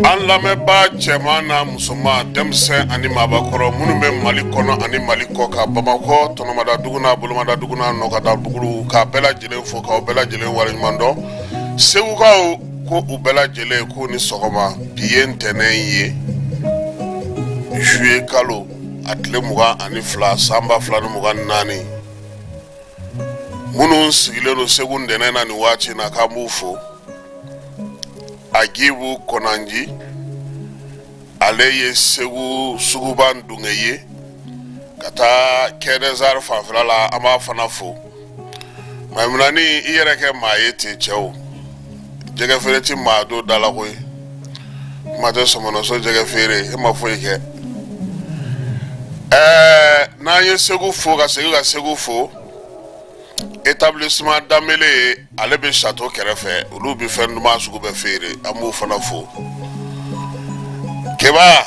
An lamɛnbaa cɛman n'a musoman, denmisɛn ani maabakɔrɔ, minnu bɛ Mali kɔnɔ ani Mali kɔkan, Bamakɔ tɔnɔmada dugu n'a bolomada dugu n'a nɔkada dugu, k'a bɛɛ lajɛlen fo, k'aw bɛɛ lajɛlen waleɲuman dɔn. Segukaw ko u bɛɛ lajɛlen k'u ni sɔgɔma. Bi ye ntɛnɛn ye, juillet kalo a tile 22, san 2024. Minnu sigilen don Segu ntɛnɛn na nin waati in na, k'an b'u fo. Agibu Kɔnanji, ale ye Segu suguba dunge ye ka taa Kɛdɛsari fanfɛla la, an b'a fana fo. Maimuna, i yɛrɛ kɛ maa ye ten. Cɛw, jɛgɛ feere ti maa don da la koyi. Kuma tɛ sɔmɔnɔso jɛgɛ feere, e ma foyi kɛ. Ɛɛ, n'an ye Segu fo ka segin ka Segu fo, établissement Danbele, ale bɛ château kɛrɛfɛ, olu bɛ fɛn duman sugu bɛɛ feere, an b'u fana fo. Keba,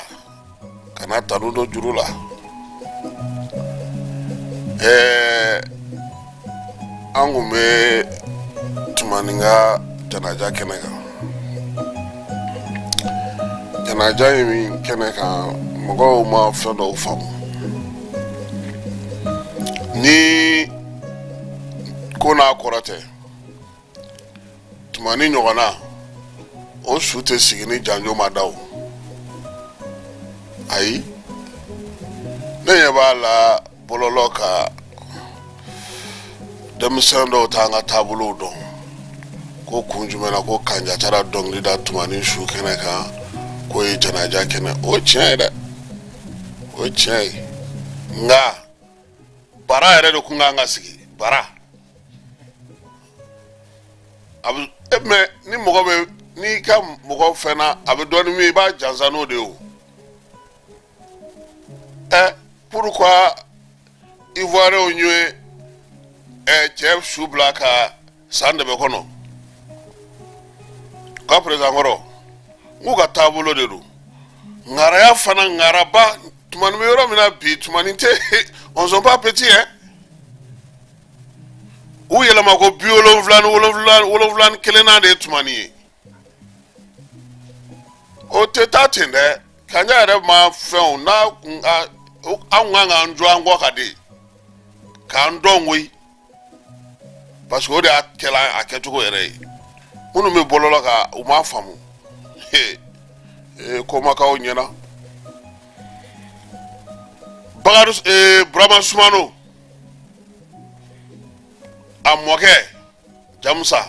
kana tanu don juru la. Ɛɛ, an kun bɛ Tumani ka janaja kɛnɛ kan. Janaja in kɛnɛ kan, mɔgɔw ma fɛn dɔw faamu ni ko n'a kɔrɔ tɛ. Tumani ɲɔgɔnna, o su tɛ sigi ni janjo ma da o. Ayi, ne ɲɛ b'a la bɔlɔlɔ kan, denmisɛn dɔw t'an ka taabolow dɔn. Ko kun jumɛn na ko Kanja taara dɔnkili da Tumani su kɛnɛ kan, k'o ye janaja kɛnɛ? O ye tiɲɛ ye dɛ, o ye tiɲɛ ye. Nka bara yɛrɛ de kun kan ka sigi bara a bɛ e mɛ ni mɔgɔ bɛ n'i ka mɔgɔ fɛn na, a bɛ dɔɔnin min, i b'a jansa n'o de ye o. Ɛ, pourquoi Ivoirienw ye ɛ cɛ su bila ka san dɛmɛ kɔnɔ ka président kɔrɔ? N k'u ka taabolo de don. Ŋaraya fana, ŋaraba Tumani bɛ yɔrɔ min na bi, Tumani tɛ, on sont pas petits hein. U yɛlɛma ko 77 ni 71nan de ye Tumani ye. O tɛ taa ten dɛ. Kanja yɛrɛ ma fɛnw n'a kun anw kan k'an jɔ an kɔ ka de k'an dɔn koyi, parce que o de y'a kɛla a kɛcogo yɛrɛ ye. Minnu bɛ bɔlɔlɔ kan, u m'a faamu. Ee, komakaw ɲɛna. Bakari Burama Sumano, a mɔkɛ Jamusa,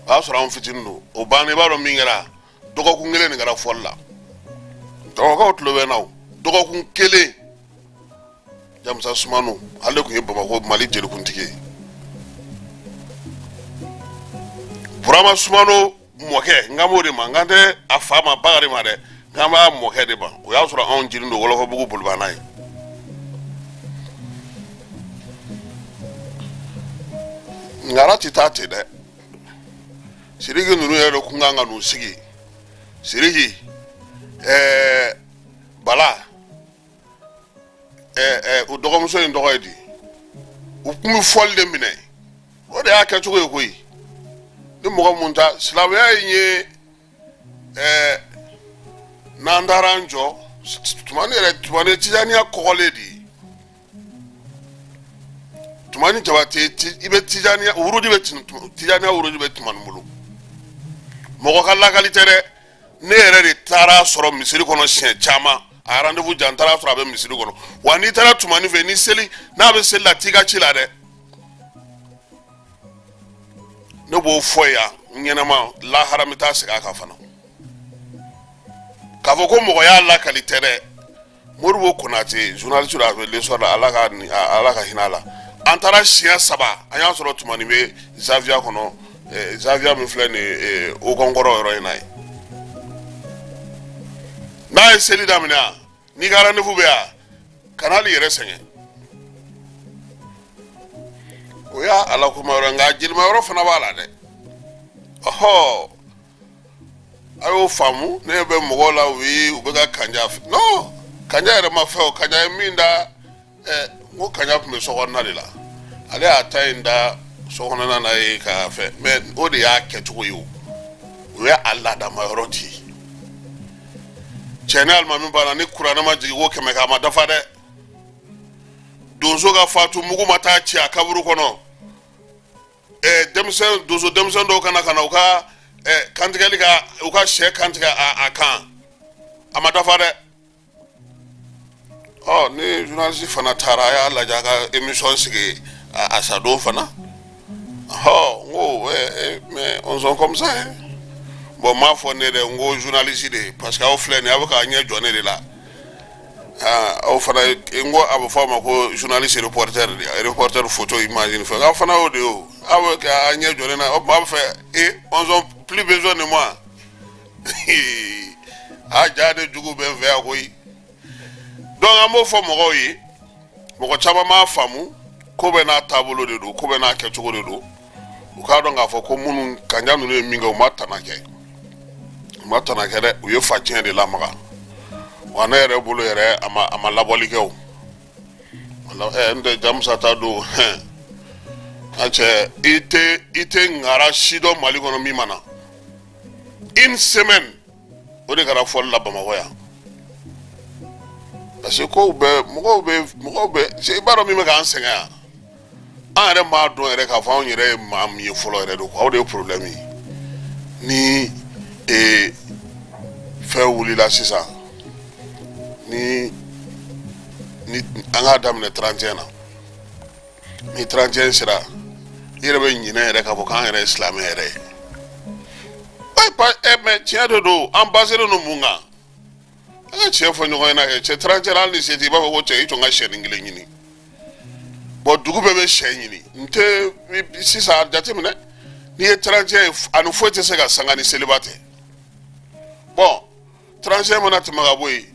o y'a sɔrɔ an fitinin don. O bannen, i b'a dɔn min kɛra? Dɔgɔkun kelen nin kɛra fɔli la. Dɔgɔkaw tulo bɛ n na o. Dɔgɔkun kelen, Jamusa Sumano, ale tun ye Bamakɔ Mali jelikuntigi ye. Burama Sumano mɔkɛ, n kan b'o de ma, n kan tɛ a fa ma Bakari ma dɛ, n kan b'a mɔkɛ de ma. O y'a sɔrɔ anw jiri don Wɔlɔfɔbugu Bolibana ye. Ŋara tɛ taa ten dɛ. Siriki ninnu yɛrɛ de kun kan ka n'u sigi. Siriki, Bala, o dɔgɔmuso in tɔgɔ ye di? U kun bɛ fɔli de minɛ, o de y'a kɛcogo ye koyi. Ni mɔgɔ mun ta silamɛya in ye, n'an taara an jɔ Tumani yɛrɛ, Tumani tijaniya kɔgɔlen de ye. Tumani Jabate, i bɛ tijaniya wurudi bɛ, tijaniya wurudi bɛ Tumani bolo. Mɔgɔ ka lakali tɛ dɛ, ne yɛrɛ de taara sɔrɔ misiri kɔnɔ siɲɛ caman. A rendez-vous jan, n taara sɔrɔ a bɛ misiri kɔnɔ. Wa n'i taara Tumani fɛ, ni seli n'a bɛ seli la, t'i ka ci la dɛ. Ne b'o fɔ yan n ɲɛnama, lahara n bɛ taa segin a kan fana k'a fɔ ko mɔgɔ y'a lakali tɛ dɛ. Modibo Konate, journaliste a bɛ L'Essor la, Ala ka hinɛ a la. An taara siɲɛ saba, an y'a sɔrɔ Tumani bɛ zawiya kɔnɔ, zawiya min filɛ nin ye Okɔnkɔrɔ yɔrɔ in na ye. N'a ye seli daminɛ yan, n'i ka rendez-vous bɛ yan, kana hali yɛrɛ sɛgɛn. O y'a ala kuma yɔrɔ, nka jelima yɔrɔ fana b'a la dɛ. Ɔhɔ, a y'o faamu. Ne bɛ mɔgɔw la, u bɛ ka kanja, non, kanja yɛrɛ ma fɛ o. Kanja ye min da, n ko kanja tun bɛ sokɔnɔna de la. Ale y'a ta in da sokɔnɔna na ye k'a fɛ, mais o de y'a kɛcogo ye. O o ye a laadama yɔrɔ di ye. Cɛ, ni alimami banna, ni kuranɛ ma jigin ko 100 k'a ma dafa dɛ. Donso ka fatu, mugu ma taa ci a kaburu kɔnɔ. Denmisɛn, donso denmisɛn dɔw kana ka na u ka kantigɛli ka u ka sɛ kantigɛ a kan, a ma dafa dɛ. Ɔ, ni journaliste fana taara, a y'a lajɛ, a ka émission sigi a sadon fana. Ɔ, n ko mais on sont comme ça hein. Bon, n m'a fɔ ne dɛ, n ko journaliste de, parce que aw filɛ nin ye, aw bɛ k'a ɲɛ jɔ ne de la. Aw fana, n ko a bɛ fɔ aw ma ko journaliste reporter de, reporter photo image fɛn, aw fana y'o de ye. O aw bɛ k'a ɲɛ jɔ ne na, o tuma a bɛ fɛ et on ont plus besoin de moi. A ja de jugu bɛ n fɛ yan koyi. Donc an b'o fɔ mɔgɔw ye, mɔgɔ caman m'a faamu. Ko bɛɛ n'a taabolo de don, ko bɛɛ n'a kɛcogo de don. U k'a dɔn k'a fɔ ko minnu kanja ninnu ye min kɛ, u ma tana kɛ, u ma tana kɛ dɛ. U ye facɛn de lamaga. Wa ne yɛrɛ bolo yɛrɛ, a ma labɔli kɛ o. N tɛ jamusa ta don hɛn. A cɛ, i tɛ ŋara si dɔn Mali kɔnɔ min ma na une semaine. O de kɛra fɔli la Bamakɔ yan, parce que kow bɛ mɔgɔw bɛ. I b'a dɔn min bɛ k'an sɛgɛn yan, an yɛrɛ m'a dɔn yɛrɛ k'a fɔ anw yɛrɛ ye maa min ye fɔlɔ yɛrɛ don. O de ye problème ye. Ni fɛn wulila sisan, ni an k'a daminɛ 31 na, ni 31 sera, i yɛrɛ bɛ ɲinɛ yɛrɛ k'a fɔ k'an yɛrɛ ye silamɛ yɛrɛ ye. Mais tiɲɛ de don, an baselen don mun kan? An ka tiɲɛ fɔ ɲɔgɔn ɲɛna kɛ. Cɛ, 31, hali ni se t'i, i b'a fɔ ko cɛ, i jɔ n ka sɛnin kelen ɲini. Bon, dugu bɛɛ bɛ sɛ ɲini. N tɛ sisan jateminɛ, n'i ye 31 ye, ani foyi tɛ se ka sanga ni seliba tɛ. Bon, 31 mana tɛmɛ ka bɔ yen,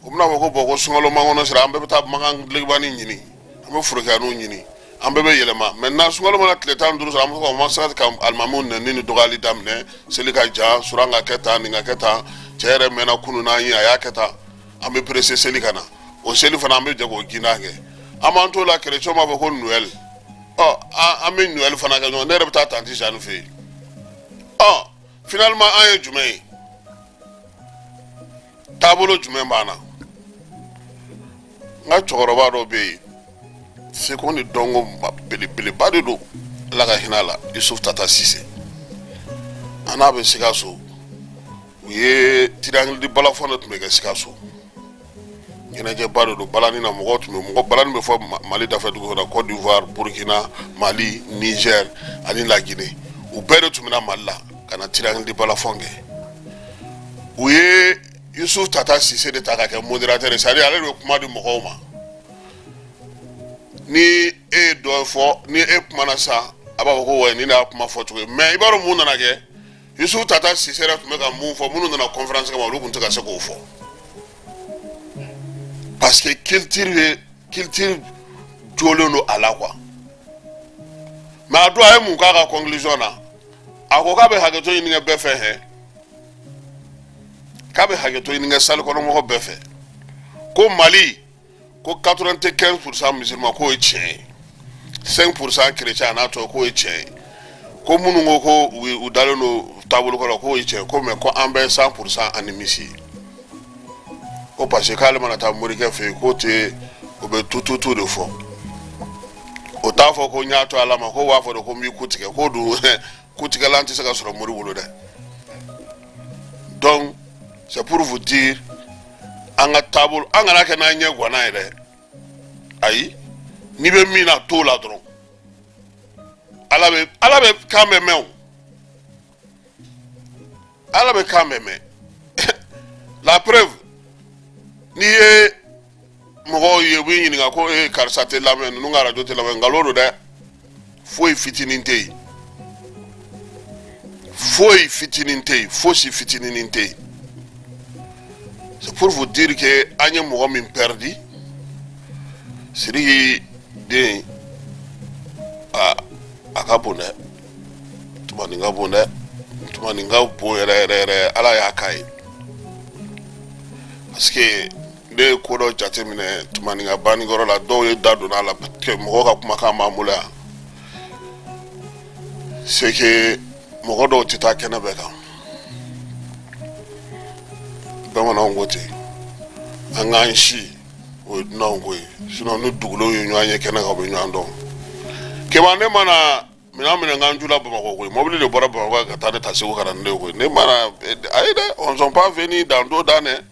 u bɛna fɔ ko bon, ko sunkalo makɔnɔ sera, an bɛɛ bɛ taa makan dulokibanin ɲini, an bɛ forokiyaniw ɲini, an bɛɛ bɛ yɛlɛma. Maintenant, sunkalo mana tile 15 sɔrɔ, an bɛ fɔ ka se ka alimamiw nɛni ni dɔgɔyali daminɛ. Seli ka jan, suran ka kɛ tan, nin ka kɛ tan, cɛ yɛrɛ mɛnna kunun n'an ye, a y'a kɛ tan, an bɛ pressé seli ka na. O seli fana, an bɛ jɛ k'o ginda kɛ. An b'an t'o la, chrétien b'a fɔ ko Noël. Ɔ, an bɛ Noël fana kɛ ɲɔgɔn. Ne yɛrɛ bɛ taa tantie Jeanne fɛ yen. Ɔ, finalement, an ye jumɛn ye? Taabolo jumɛn b'an na? N ka cɛkɔrɔba dɔ bɛ yen, seko ni dɔnko belebeleba de don, Ala ka hinɛ a la, Yusuf Tata Sise. An n'a bɛ Sikaso. U ye triangle de balafon de tun bɛ kɛ Sikaso, ɲɛnajɛba de don balani na. Mɔgɔw tun bɛ mɔgɔ balani bɛ fɔ Mali dafɛ dugu kɔnɔ, Côte d'Ivoire, Burkina, Mali, Niger ani La Guinée, u bɛɛ de tun bɛ na Mali la ka na triangle de balafon kɛ. U ye Yusuf Tata Sise de ta ka kɛ modérateur ye, c'est à dire ale de bɛ kuma di mɔgɔw ma. Ni e ye dɔ fɔ, ni e kumana sisan, a b'a fɔ ko wa nin de y'a kuma fɔ cogo ye. Mais i b'a dɔn mun nana kɛ? Yusuf Tata Sise yɛrɛ tun bɛ ka mun fɔ, minnu nana conférence kama, olu tun tɛ ka se k'o fɔ, parce que culture ye culture jolen don a la quoi. Mais a don, a ye mun k'a ka conclusion na? A ko k'a bɛ hakɛto ɲini kɛ bɛɛ fɛ hɛn, k'a bɛ hakɛto ɲini kɛ salle kɔnɔmɔgɔ bɛɛ fɛ, ko Mali ko 95% musulman, k'o ye tiɲɛ ye, 5% chrétien, a n'a tɔ, k'o ye tiɲɛ ye, ko minnu ko ko u dalen don taabolo kɔrɔ, k'o ye tiɲɛ ye, ko mais ko an bɛɛ 100% animiste ye, ko parce que k'ale mana taa morikɛ fɛ yen, k'o tɛ o bɛ tututu de fɔ, o t'a fɔ ko n y'a to Ala ma, k'o b'a fɔ de ko n b'i ku tigɛ, k'o dun kutigɛlan tɛ se ka sɔrɔ mori bolo dɛ. Donc c'est pour vous dire, an ka taabolo, an kana kɛ n'an ɲɛ guwanna ye dɛ. Ayi, n'i bɛ min na, t'o la dɔrɔn. Ala bɛ kan bɛɛ mɛn o, Ala bɛ kan bɛɛ mɛn. La preuve, n'i ye mɔgɔw ye, u b'i ɲininka ko e karisa tɛ lamɛn, ninnu ka arajo tɛ lamɛn. Nkalon don dɛ, foyi fitinin tɛ yen, foyi fitinin tɛ yen, fosi fitinin tɛ yen. C'est pour vous dire que an ye mɔgɔ min perdu, Sidiki den, a a ka bon dɛ, Tumani ka bon dɛ, Tumani ka bon yɛrɛ yɛrɛ yɛrɛ. Ala y'a k'a ye, parce que ne ye ko dɔ jateminɛ Tumani ka bannikɔrɔ la, dɔw ye da donna a la, mɔgɔw ka kumakan b'an bolo yan, c'est que mɔgɔ dɔw tɛ taa kɛnɛ bɛɛ kan. Bamananw ko ten, an k'an si, o ye dunanw ko ye, sinon ni dugulenw ye ɲɔgɔn ye kɛnɛ kan, u bɛ ɲɔgɔn dɔn. Keba, ne mana minɛn minɛ k'an jula Bamakɔ koyi, mobili de bɔra Bamakɔ ka taa ne ta Segu ka na ne ye koyi. Ne mana ayi dɛ, on sont pas venus dans dos d'âne.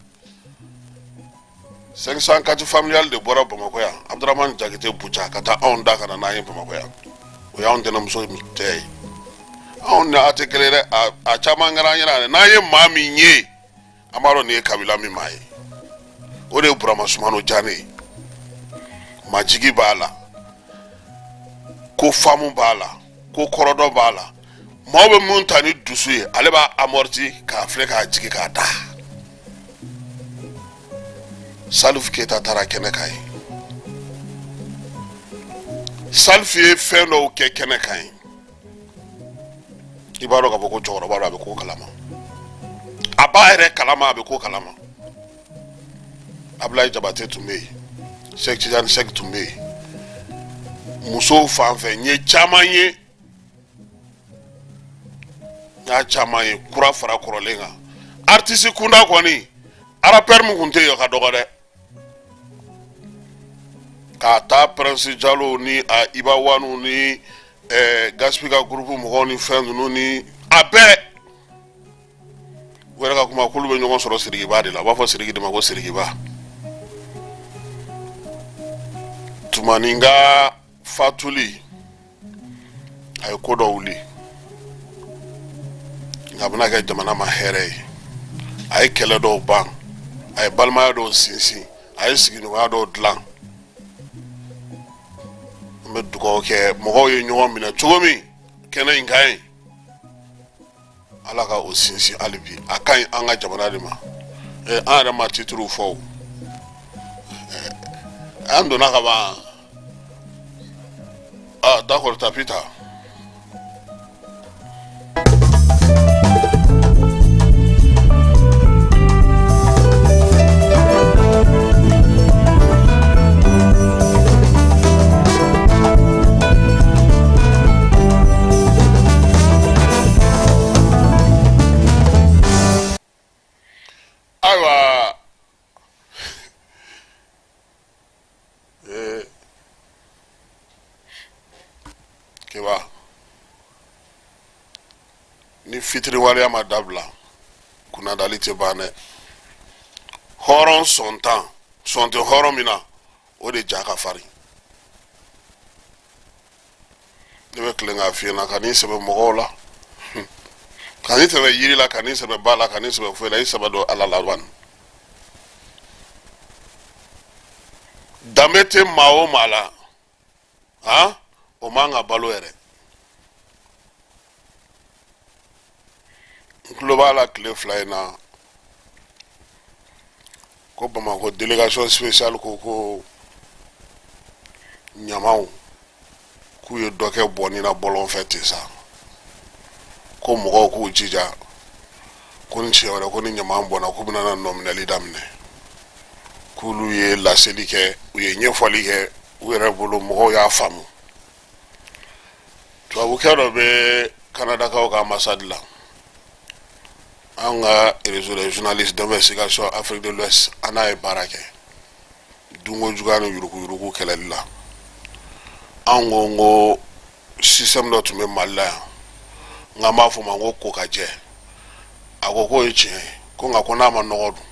504 familial de bɔra Bamakɔ yan, Abdramane Jakite Buca, ka taa anw da ka na n'an ye Bamakɔ yan. O y'anw tɛnɛmuso tɛ ye, anw ni a tɛ kelen dɛ. A caman kɛra an ɲɛna, n'an ye maa min ye, an b'a dɔn nin ye kabila min maa ye. O de ye Burama Sumano Jane ye. Majigi b'a la, ko faamu b'a la, ko kɔrɔdɔn b'a la. Maaw bɛ mun ta ni dusu ye, ale b'a amorti k'a filɛ, k'a jigi, k'a da. Salif Keyita taara kɛnɛ kan ye, Salif ye fɛn dɔw kɛ kɛnɛ kan ye, i b'a dɔn k'a fɔ ko cɛkɔrɔba don, a bɛ ko kalama, a b'a yɛrɛ kalama, a bɛ ko kalama. Abulayi Jabate tun bɛ yen, Sɛki Tijani Sɛki tun bɛ yen. Musow fan fɛ, n ye caman ye, n y'a caman ye kura fara kɔrɔlen kan. Artiste kunda kɔni, rappeur min tun tɛ yen, o ka dɔgɔ dɛ. K'a ta Prince Jalo ni a Iba Wanu ni Gaspi ka groupe mɔgɔw ni fɛn ninnu ni a bɛɛ, u yɛrɛ ka kuma, k'olu bɛ ɲɔgɔn sɔrɔ Sirikiba de la. U b'a fɔ Siriki de ma ko Sirikiba. Tumani ka fatuli, a ye ko dɔ wuli, nka a bɛna kɛ jamana ma hɛrɛ ye. A ye kɛlɛ dɔw ban, a ye balimaya dɔw sinsin, a ye sigiɲɔgɔnya dɔw dilan. An bɛ dugawu kɛ, mɔgɔw ye ɲɔgɔn minɛ cogo min kɛnɛ in kan ye, Ala ka o sinsin hali bi. A ka ɲi an ka jamana de ma. An yɛrɛ ma titiriw fɔ o, an donna ka ban. Ah, d'accord, tapi ta. Ayiwa, Keba, ni fitiriwaleya ma dabila, kunnadali tɛ ban dɛ. Hɔrɔn sɔntan, sɔn tɛ hɔrɔn min na, o de ja ka farin. Ne bɛ tilen k'a f'i ɲɛna, ka n'i sɛbɛ mɔgɔw la, ka n'i sɛbɛ yiri la, ka n'i sɛbɛ ba la, ka n'i sɛbɛ foyi la, i sɛbɛ don Ala la bani. Danbe tɛ maa o maa la, han, o man ka balo yɛrɛ. N tulo b'a la tile 2 in na ko Bamakɔ délégation spéciale ko ɲamaw k'u K'u ye dɔ kɛ bɔnni na bɔlɔn fɛ ten sa, ko mɔgɔw k'u jija ko ni siɲɛ wɛrɛ ko ni ɲaman bɔnna, k'u bɛna na nɔminɛli daminɛ. K'olu ye laseli kɛ, u ye ɲɛfɔli kɛ, u yɛrɛ bolo mɔgɔw y'a faamu. Tubabukɛ dɔ bɛ Kanadakaw ka ambassade la, an ka Réseau des journalistes d'investigation Afrique de l'Ouest, an n'a ye baara kɛ dunko juguya ni yuruguyurugu kɛlɛli la. An ko n ko système dɔ tun bɛ Mali la yan, n k'an b'a fɔ o ma ko ko ka jɛ. A ko k'o ye tiɲɛ ye, ko nka ko n'a ma nɔgɔ dun,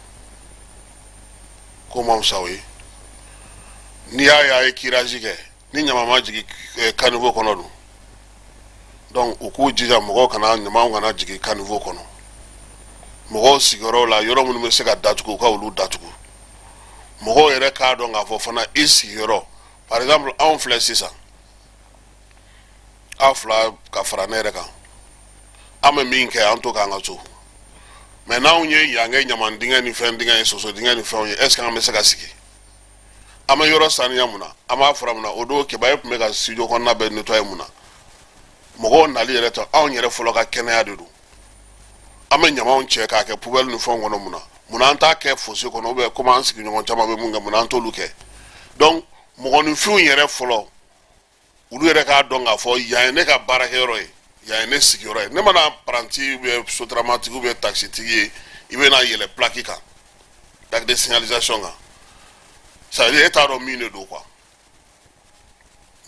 k'o ma fisa o ye. N'i y'a ye a ye curage kɛ, ni ɲama ma jigin caniveau kɔnɔ dun? Donc u k'u jija, mɔgɔw kana ɲamaw kana jigin caniveau kɔnɔ. Mɔgɔw sigiyɔrɔw la, yɔrɔ minnu bɛ se ka datugu, u ka olu datugu. Mɔgɔw yɛrɛ k'a dɔn k'a fɔ fana i sigiyɔrɔ, par exemple anw filɛ sisan, aw fila ka fara ne yɛrɛ kan, an bɛ min kɛ, an to k'an ka so. Mais n'anw ye yan kɛ ɲaman dingɛ ni fɛn dingɛ ye, soso dingɛ ni fɛnw ye, est ce que an bɛ se ka sigi? An bɛ yɔrɔ saniya mun na? An b'a fura mun na? O don Keba, e tun bɛ ka studio kɔnɔna bɛɛ nettoyer mun na? Mɔgɔw nali yɛrɛ tɛ, anw yɛrɛ fɔlɔ ka kɛnɛya de don. An bɛ ɲamanw cɛ k'a kɛ poubelle ni fɛnw kɔnɔ mun na? Mun na an t'a kɛ fossé kɔnɔ? Ou bien komi an sigiɲɔgɔn caman bɛ mun kɛ, mun na an t'olu kɛ? Donc mɔgɔninfinw yɛrɛ fɔlɔ, olu yɛrɛ k'a dɔn k'a fɔ yan ye ne ka baarakɛyɔrɔ ye, yan ye ne sigiyɔrɔ ye. Ne mana apprenti ou bien sotramatigi ou bien taxitigi ye, i bɛ na yɛlɛ plaque kan, plaque de signalisation kan, ça veut dire e t'a dɔn min de don quoi.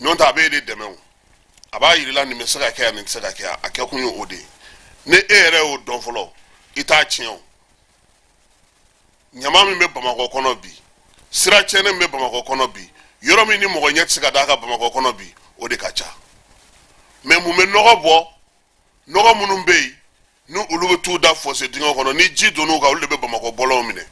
N'o tɛ, a b'e de dɛmɛ o, a b'a yir'i la nin bɛ se ka kɛ yan, nin tɛ se ka kɛ yan. A kɛ kun ye o de ye. Ni e yɛrɛ y'o dɔn fɔlɔ, i t'a tiɲɛ o. Ɲama min bɛ Bamakɔ kɔnɔ bi, sira tiɲɛnen min bɛ Bamakɔ kɔnɔ bi, yɔrɔ min ni mɔgɔ ɲɛ tɛ se ka d'a kan Bamakɔ kɔnɔ bi, o de ka ca. Mais mun bɛ nɔgɔ bɔ? Nɔgɔ minnu bɛ yen ni olu bɛ t'u da fossé dingɛ kɔnɔ, ni ji donn'u kan, olu de bɛ Bamakɔ bɔlɔnw minɛ.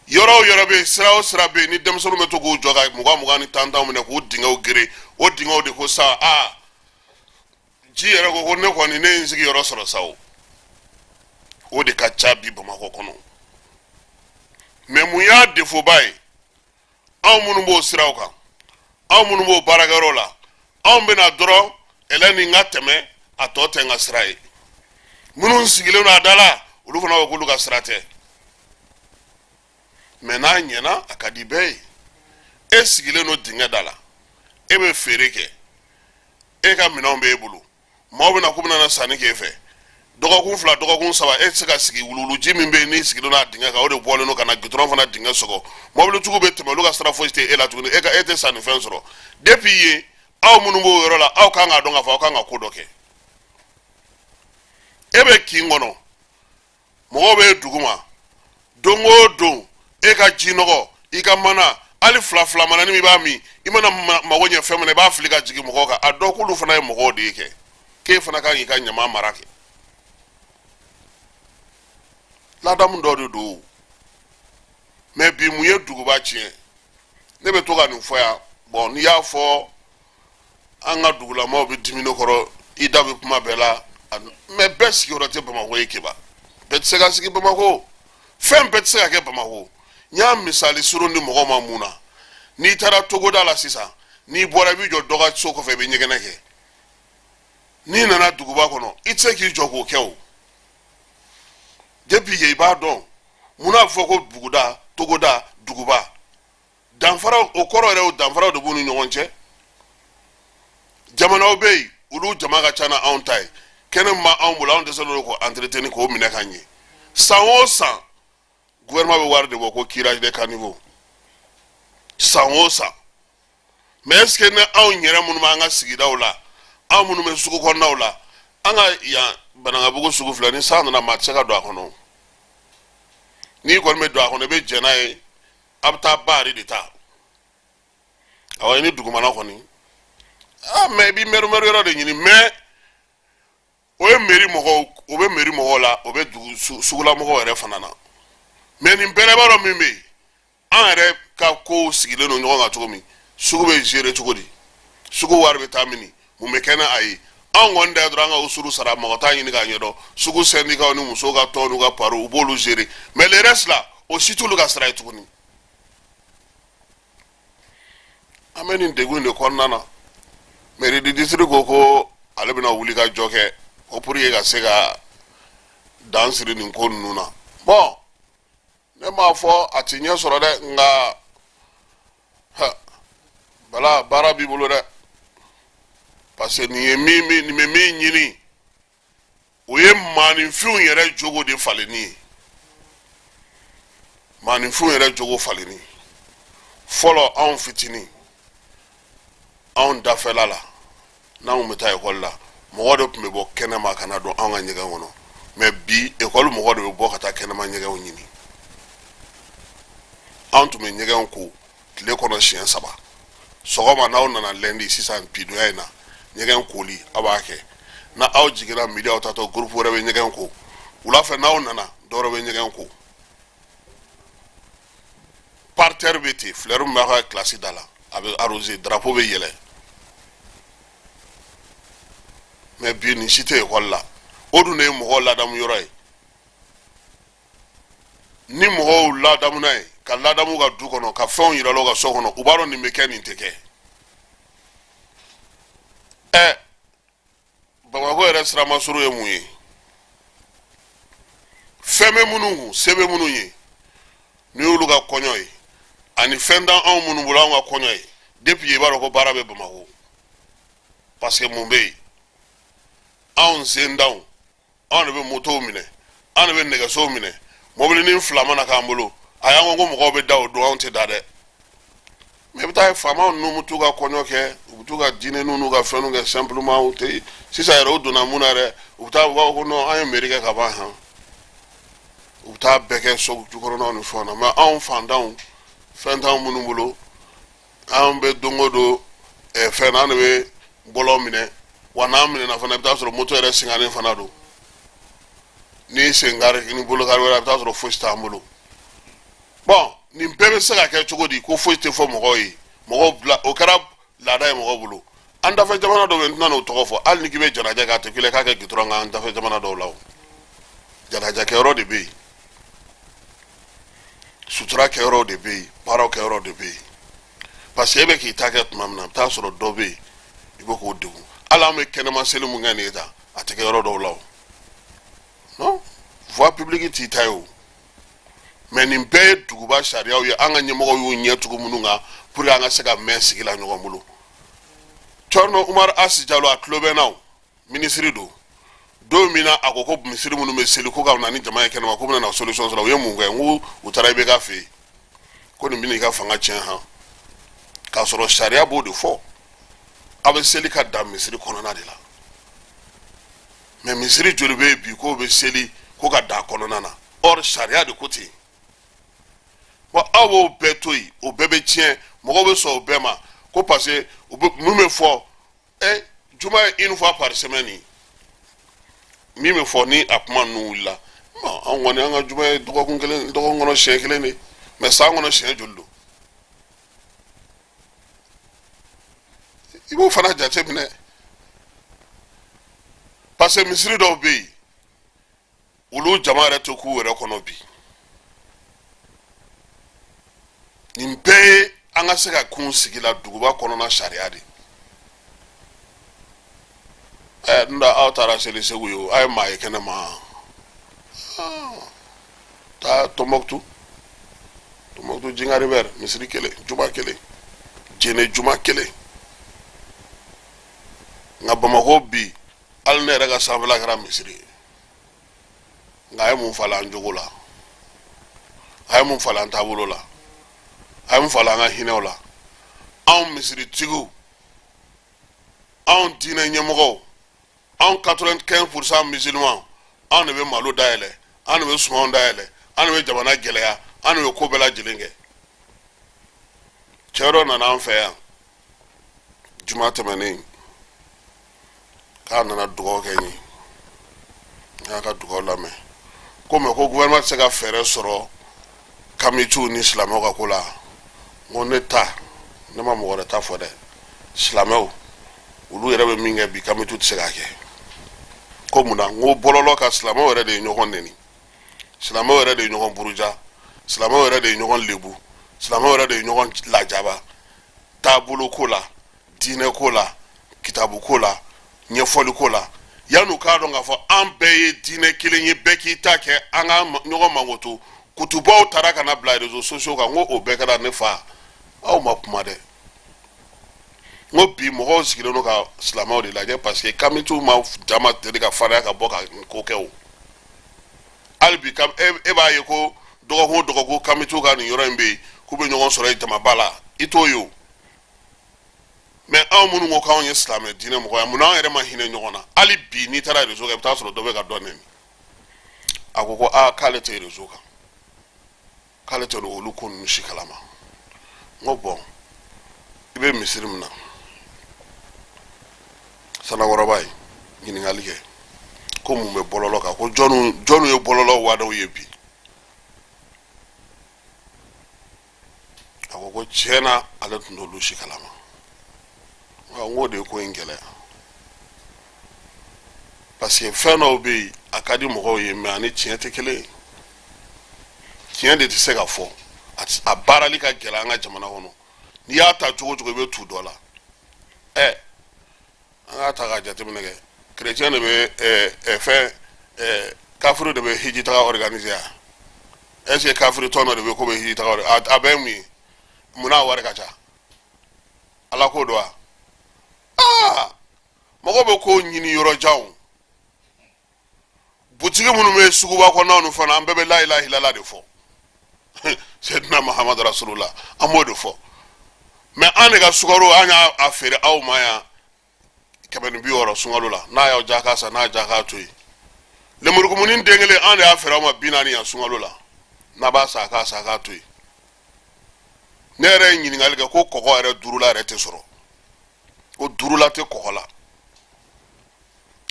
Yɔrɔ o yɔrɔ bɛ yen, sira o sira bɛ yen ni denmisɛnninw bɛ to k'u jɔ ka mugan mugan ni tan tan minɛ k'u dingɛw gere, o dingɛw de ko sa, aa, ji yɛrɛ ko ko ne kɔni ne ye n sigiyɔrɔ sɔrɔ sa. O o de ka ca bi Bamakɔ kɔnɔ. Mais mun y'a défaut ba ye? Anw minnu b'o siraw kan, anw minnu b'o baarakɛyɔrɔ la, anw bɛna dɔrɔn ɛlɛ ni n ka tɛmɛ, a tɔ tɛ n ka sira ye. Minnu sigilen don a da la, olu fana ko k'olu ka sira tɛ. Mais n'a ɲɛna, a ka di bɛɛ ye. E sigilen don dingɛ da la, e bɛ feere kɛ, e ka minɛnw b'e bolo, maaw bɛna k'u bɛna na sanni k'e fɛ. Dɔgɔkun 2, dɔgɔkun 3, e tɛ se ka sigi. Wuluwuluji min bɛ yen n'i sigilen don a dingɛ kan, o de bɔlen don ka na gitɔrɔn fana dingɛ sɔgɔ. Mɔbilitigiw bɛ tɛmɛ, olu ka sira foyi tɛ e la tuguni. E ka e tɛ sannifɛn sɔrɔ. Depuis yen, aw minnu b'o yɔrɔ la, aw kan k'a dɔn k'a fɔ aw kan ka ko dɔ kɛ. E bɛ kin kɔnɔ, mɔgɔw bɛ dugu ma don o don, e ka jinɔgɔ, i ka mana, hali fila fila mana ni min b'a min, i mana mago ɲɛ fɛn min na, i b'a fili ka jigin mɔgɔw kan. A dɔn k'olu fana ye mɔgɔw de ye kɛ, k'e fana kan k'i ka ɲama mara kɛ. Ladamu dɔ de don. Mais bi, mun ye duguba tiɲɛ? Ne bɛ to ka nin fɔ yan. Bon, n'i y'a fɔ, an ka dugulamaw bɛ dimi ne kɔrɔ, i da bɛ kuma bɛɛ la. Mais bɛɛ sigiyɔrɔ tɛ Bamakɔ ye. Keba, bɛɛ tɛ se ka sigi Bamakɔ, fɛn bɛɛ tɛ se ka kɛ Bamakɔ. N y'a misali surun di mɔgɔw ma mun na? N'i taara togoda la sisan, n'i bɔra, i b'i jɔ dɔ ka so kɔfɛ, i bɛ ɲɛgɛnɛ kɛ. N'i nana duguba kɔnɔ, i tɛ se k'i jɔ k'o kɛ o. Depuis yen, i b'a dɔn munna a bɛ fɔ ko buguda, togoda, duguba, danfara o kɔrɔ yɛrɛ, o danfaraw de b'u ni ɲɔgɔn cɛ. Jamanaw bɛ yen, olu jama ka ca na anw ta ye. Kɛnɛ min b'anw bolo, anw dɛsɛlen don k'o entretenir, k'o minɛ ka ɲɛ. San o san, gouvernement bɛ wari de bɔ ko curage de caniveau, san o san. Mais est ce que ni anw yɛrɛ minnu b'an ka sigidaw la, anw minnu bɛ sugu kɔnɔnaw la, an ka yan Banankabugu sugu filɛ, ni san nana, maa tɛ se ka don a kɔnɔ. N'i kɔni bɛ don a kɔnɔ, i bɛ jɛn n'a ye, a bɛ taa baari de ta. Awɔ, ni dugumana kɔni, ah, mais i b'i mɛrumɛru yɔrɔ de ɲini. Mais o ye mairie mɔgɔw, o bɛ mairie mɔgɔw la, o bɛ dugu sugula mɔgɔw yɛrɛ fana na. Mais nin bɛɛ la, i b'a dɔn min bɛ yen, an yɛrɛ ka kow sigilen don ɲɔgɔn kan cogo min, sugu bɛ gérer cogo di, sugu wari bɛ taa mini, mun bɛ kɛ n'a ye? Anw kɔni da dɔrɔn, an ka usuru sara, mɔgɔ t'a ɲini k'a ɲɛdɔn. Sugu syndicat ni musow ka tɔn n'u ka pariw, u b'olu gérer, mais le reste là, o si t'olu ka sira ye tuguni. An bɛ nin degun in de kɔnɔna na. Mairie du district ko ko ale bɛna wuli ka jɔ kɛ ko pour que ka se ka dan siri nin ko ninnu na. Bon, ne m'a fɔ a ti ɲɛ sɔrɔ dɛ, nka bala baara b'i bolo dɛ, parce que nin ye min nin bɛ min ɲini, o ye maaninfinw yɛrɛ jogo de falenni ye, maaninfinw yɛrɛ jogo falenni. Fɔlɔ, anw fitinin, anw dafɛla la, n'anw bɛ taa ekɔli la, mɔgɔ de tun bɛ bɔ kɛnɛma ka na don anw ka ɲɛgɛn kɔnɔ. Mais bi, ekɔli mɔgɔ de bɛ bɔ ka taa kɛnɛma ɲɛgɛnw ɲini. Anw tun bɛ ɲɛgɛn ko tile kɔnɔ siɲɛ saba. Sɔgɔma, n'aw nana lundi, sisan bidonya in na, ɲɛgɛn koli aw b'a kɛ. Na aw jiginna midi, aw taatɔ, groupe wɛrɛ bɛ ɲɛgɛn ko. Wula fɛ, n'aw nana, dɔwɛrɛ bɛ ɲɛgɛn ko. Parterre bɛ ten, fleur min b'a ka kilasi da la, a bɛ arroser, drapeau bɛ yɛlɛ. Mais bi, nin si tɛ ekɔli la. O dun de ye mɔgɔw ladamu yɔrɔ ye. Ni mɔgɔw ladamuna ye, ka ladamu ka du kɔnɔ, ka fɛnw yira u ka so kɔnɔ, u b'a dɔn nin bɛ kɛ, nin tɛ kɛ. Ɛ, Bamakɔ yɛrɛ siramasuru ye mun ye? Fɛn bɛ minnu kun, se bɛ minnu ye, n'i y'olu ka kɔɲɔ ye, ani fɛn t'an anw minnu bolo, anw ka kɔɲɔ ye, depuis i b'a dɔn ko baara bɛ Bamakɔ. Parce que mun bɛ yen? Anw sendanw, anw de bɛ motow minɛ, anw de bɛ nɛgɛsow minɛ. Mɔbilinin fila mana k'an bolo, a y'an ko ko mɔgɔw bɛ da o don, anw tɛ da dɛ. Mais i bɛ taa ye, faamaw ninnu bɛ t'u ka kɔɲɔ kɛ, u bɛ t'u ka dîner n'u ka fɛnw kɛ simplement. U tɛ sisan yɛrɛ, u donna mun na yɛrɛ, u bɛ taa, u b'a fɔ ko non, an ye mairie kɛ ka ban han. U bɛ taa bɛɛ kɛ so jukɔrɔnaw ni fɛnw na. Mais anw fantanw, fɛn t'anw minnu bolo, an bɛ don o don fɛn na, an de bɛ bɔlɔn minɛ. Wa n'an minɛna fana, i bɛ taa sɔrɔ moto yɛrɛ senganen fana don, ni senkari ni bolokari wɛrɛ, i bɛ taa sɔrɔ fosi t'an bolo. Bon, nin bɛɛ bɛ se ka kɛ cogo di ko foyi tɛ fɔ mɔgɔw ye? Mɔgɔw bila, o kɛra laada ye mɔgɔw bolo. An dafɛ jamana dɔw bɛ yen, n tɛna n'o tɔgɔ fɔ. Hali ni k'i bɛ janaja kɛ, a tɛ k'i k'a kɛ gitɔrɔn kan. An dafɛ jamana dɔw la, o janaja kɛyɔrɔ de bɛ yen, sutura kɛyɔrɔ de bɛ yen, baaraw kɛyɔrɔ de bɛ yen. Parce que e bɛ k'i ta kɛ tuma min na, i bɛ taa sɔrɔ dɔ bɛ yen, i bɛ k'o degun. Hali an bɛ kɛnɛma seli mun kɛ nin ye tan, a tɛ kɛ yɔrɔ dɔw la. O non, voie publique t'i ta ye o. Mais nin bɛɛ ye duguba sariyaw ye, an ka ɲɛmɔgɔw y'u ɲɛ tugu minnu kan pour que an ka se ka mɛn sigi la ɲɔgɔn bolo. Thierno Oumar Asi Jalo, a tulo bɛ n na, o minisiri don. Don min na a ko ko misiri minnu bɛ seli ko ka na ni jama ye kɛnɛma, ko bɛna na solution sɔrɔ, u ye mun kɛ? N ko u taara IBK fɛ yen ko nin bɛna i ka fanga tiɲɛ han, k'a sɔrɔ sariya b'o de fɔ, aw bɛ seli ka dan misiri kɔnɔna de la. Mais misiri joli bɛ yen bi k'o bɛ seli ko ka dan kɔnɔna na? Or sariya de ko ten. Bon, aw b'o bɛɛ to yen, o bɛɛ bɛ tiɲɛ, mɔgɔw bɛ sɔn o bɛɛ ma ko parce que u bɛ mun bɛ fɔ? Ɛ, juma ye une fois par semaine min bɛ fɔ, ni a kuma ninnu wulila, bon, anw kɔni, an ka juma ye dɔgɔkun kelen, dɔgɔkun kɔnɔ siɲɛ kelen de. Mais san kɔnɔ siɲɛ joli don? I b'o fana jate minɛ, parce que misiri dɔw bɛ yen, olu jama yɛrɛ tɛ k'u yɛrɛ kɔnɔ bi. Nin bɛɛ ye an ka se ka kun sigi la duguba kɔnɔna sariya de. Ɛ, n da aw taara seli Segu ye, o a ye maa ye kɛnɛ ma taa Tɔnbɔkutu, Tɔnbɔkutu Jingari bɛr misiri kelen, juma kelen, Jene juma kelen. Nka Bamakɔ bi, hali ne yɛrɛ ka sanfɛla kɛra misiri ye. Nka a ye mun falen an jogo la? A ye mun falen an taabolo la? A ye mun falen an ka hinɛw la? Anw misiritigiw, anw diinɛ ɲɛmɔgɔw, anw 95% musulman, anw de bɛ malo dayɛlɛ, anw de bɛ sumanw dayɛlɛ, anw de bɛ jamana gɛlɛya, anw de bɛ ko bɛɛ lajɛlen kɛ. Cɛ dɔ nana an fɛ yan juma tɛmɛnen k'a nana dugawu kɛ n ye. N y'a ka dugawu lamɛn ko mais ko gouvernement tɛ se ka fɛɛrɛ sɔrɔ kamitiw ni silamɛw ka ko la. N ko ne ta, ne ma mɔgɔ wɛrɛ ta fɔ dɛ, silamɛw olu yɛrɛ bɛ min kɛ bi, kamitiw tɛ se k'a kɛ. Ko mun na? N ko bɔlɔlɔ kan, silamɛw yɛrɛ de ye ɲɔgɔn neni, silamɛw yɛrɛ de ye ɲɔgɔn buruja, silamɛw yɛrɛ de ye ɲɔgɔn lebu, silamɛw yɛrɛ de ye ɲɔgɔn lajaba taabolo ko la, diinɛ ko la. kitabuko la, ɲɛfɔliko la, yan'u k'a dɔn k'a fɔ an bɛɛ ye diinɛ kelen ye, bɛɛ k'i ta kɛ, an ka ɲɔgɔn mankoto. Kutubaw taara ka na bila réseaux sociaux kan. N ko o bɛɛ kɛra, ne fa, aw ma kuma dɛ. N ko bi mɔgɔw sigilen don ka silamɛw de lajɛ, parce que kamitiw ma jama deli ka farinya ka bɔ ka ko kɛ. O hali bi e b'a ye ko dɔgɔkun o dɔgɔkun, kamitiw ka nin yɔrɔ in bɛ yen, k'u bɛ ɲɔgɔn sɔrɔ yen jamaba la, i t'o ye o. Mais anw minnu ko k'anw ye silamɛ diinɛ mɔgɔ ye, munna anw yɛrɛ ma hinɛ ɲɔgɔn na? Hali bi n'i taara réseau kan, i bɛ taa sɔrɔ dɔ bɛ ka dɔ nɛni. A ko ko aa, k'ale tɛ réseau kan, k'ale tɛ olu ko ninnu si kalama. N ko bon, i bɛ misiri min na Sanakɔrɔba ye ɲininkali kɛ ko mun bɛ bɔlɔlɔ kan, ko jɔnniw jɔnniw ye bɔlɔlɔ wadaw ye bi? A ko ko tiɲɛ na, ale tun t'olu si kalama. N k'o de ye ko in gɛlɛya, parce que fɛn dɔw bɛ yen, a ka di mɔgɔw ye, mais ani tiɲɛ tɛ kelen ye. Tiɲɛ de tɛ se ka fɔ, a baarali ka gɛlɛn an ka jamana kɔnɔ. N'i y'a ta cogo o cogo, i bɛ tu dɔ la. Ɛ, an k'a ta k'a jateminɛ kɛ, chrétien de bɛ ɛ fɛn ɛ kafiri de bɛ hiji taga organiser yan. Est ce que kafiri tɔn dɔ de bɛ ko bɛ hiji taga? A bɛɛ ye mun ye? Munna a wari ka ca? Ala ko don wa? Aa, mɔgɔw bɛ ko ɲini yɔrɔ janw. Butigi minnu bɛ suguba kɔnɔnaw ni fana, an bɛɛ bɛ la ilaha illallah de fɔ, Seyidina Mahamadu Rasulula, an b'o de fɔ. Mais an de ka sukaro, an y'a feere aw ma yan 160 sunkalo la. N'a y'aw diya k'a san, n'a diya k'a to yen. Lemurukumuni den kelen, an de y'a feere aw ma 40 yan sunkalo la. N'a b'a san, k'a san, k'a to yen. Ne yɛrɛ ye ɲininkali kɛ ko kɔgɔ yɛrɛ duurula yɛrɛ tɛ sɔrɔ, ko duurula tɛ kɔgɔ la.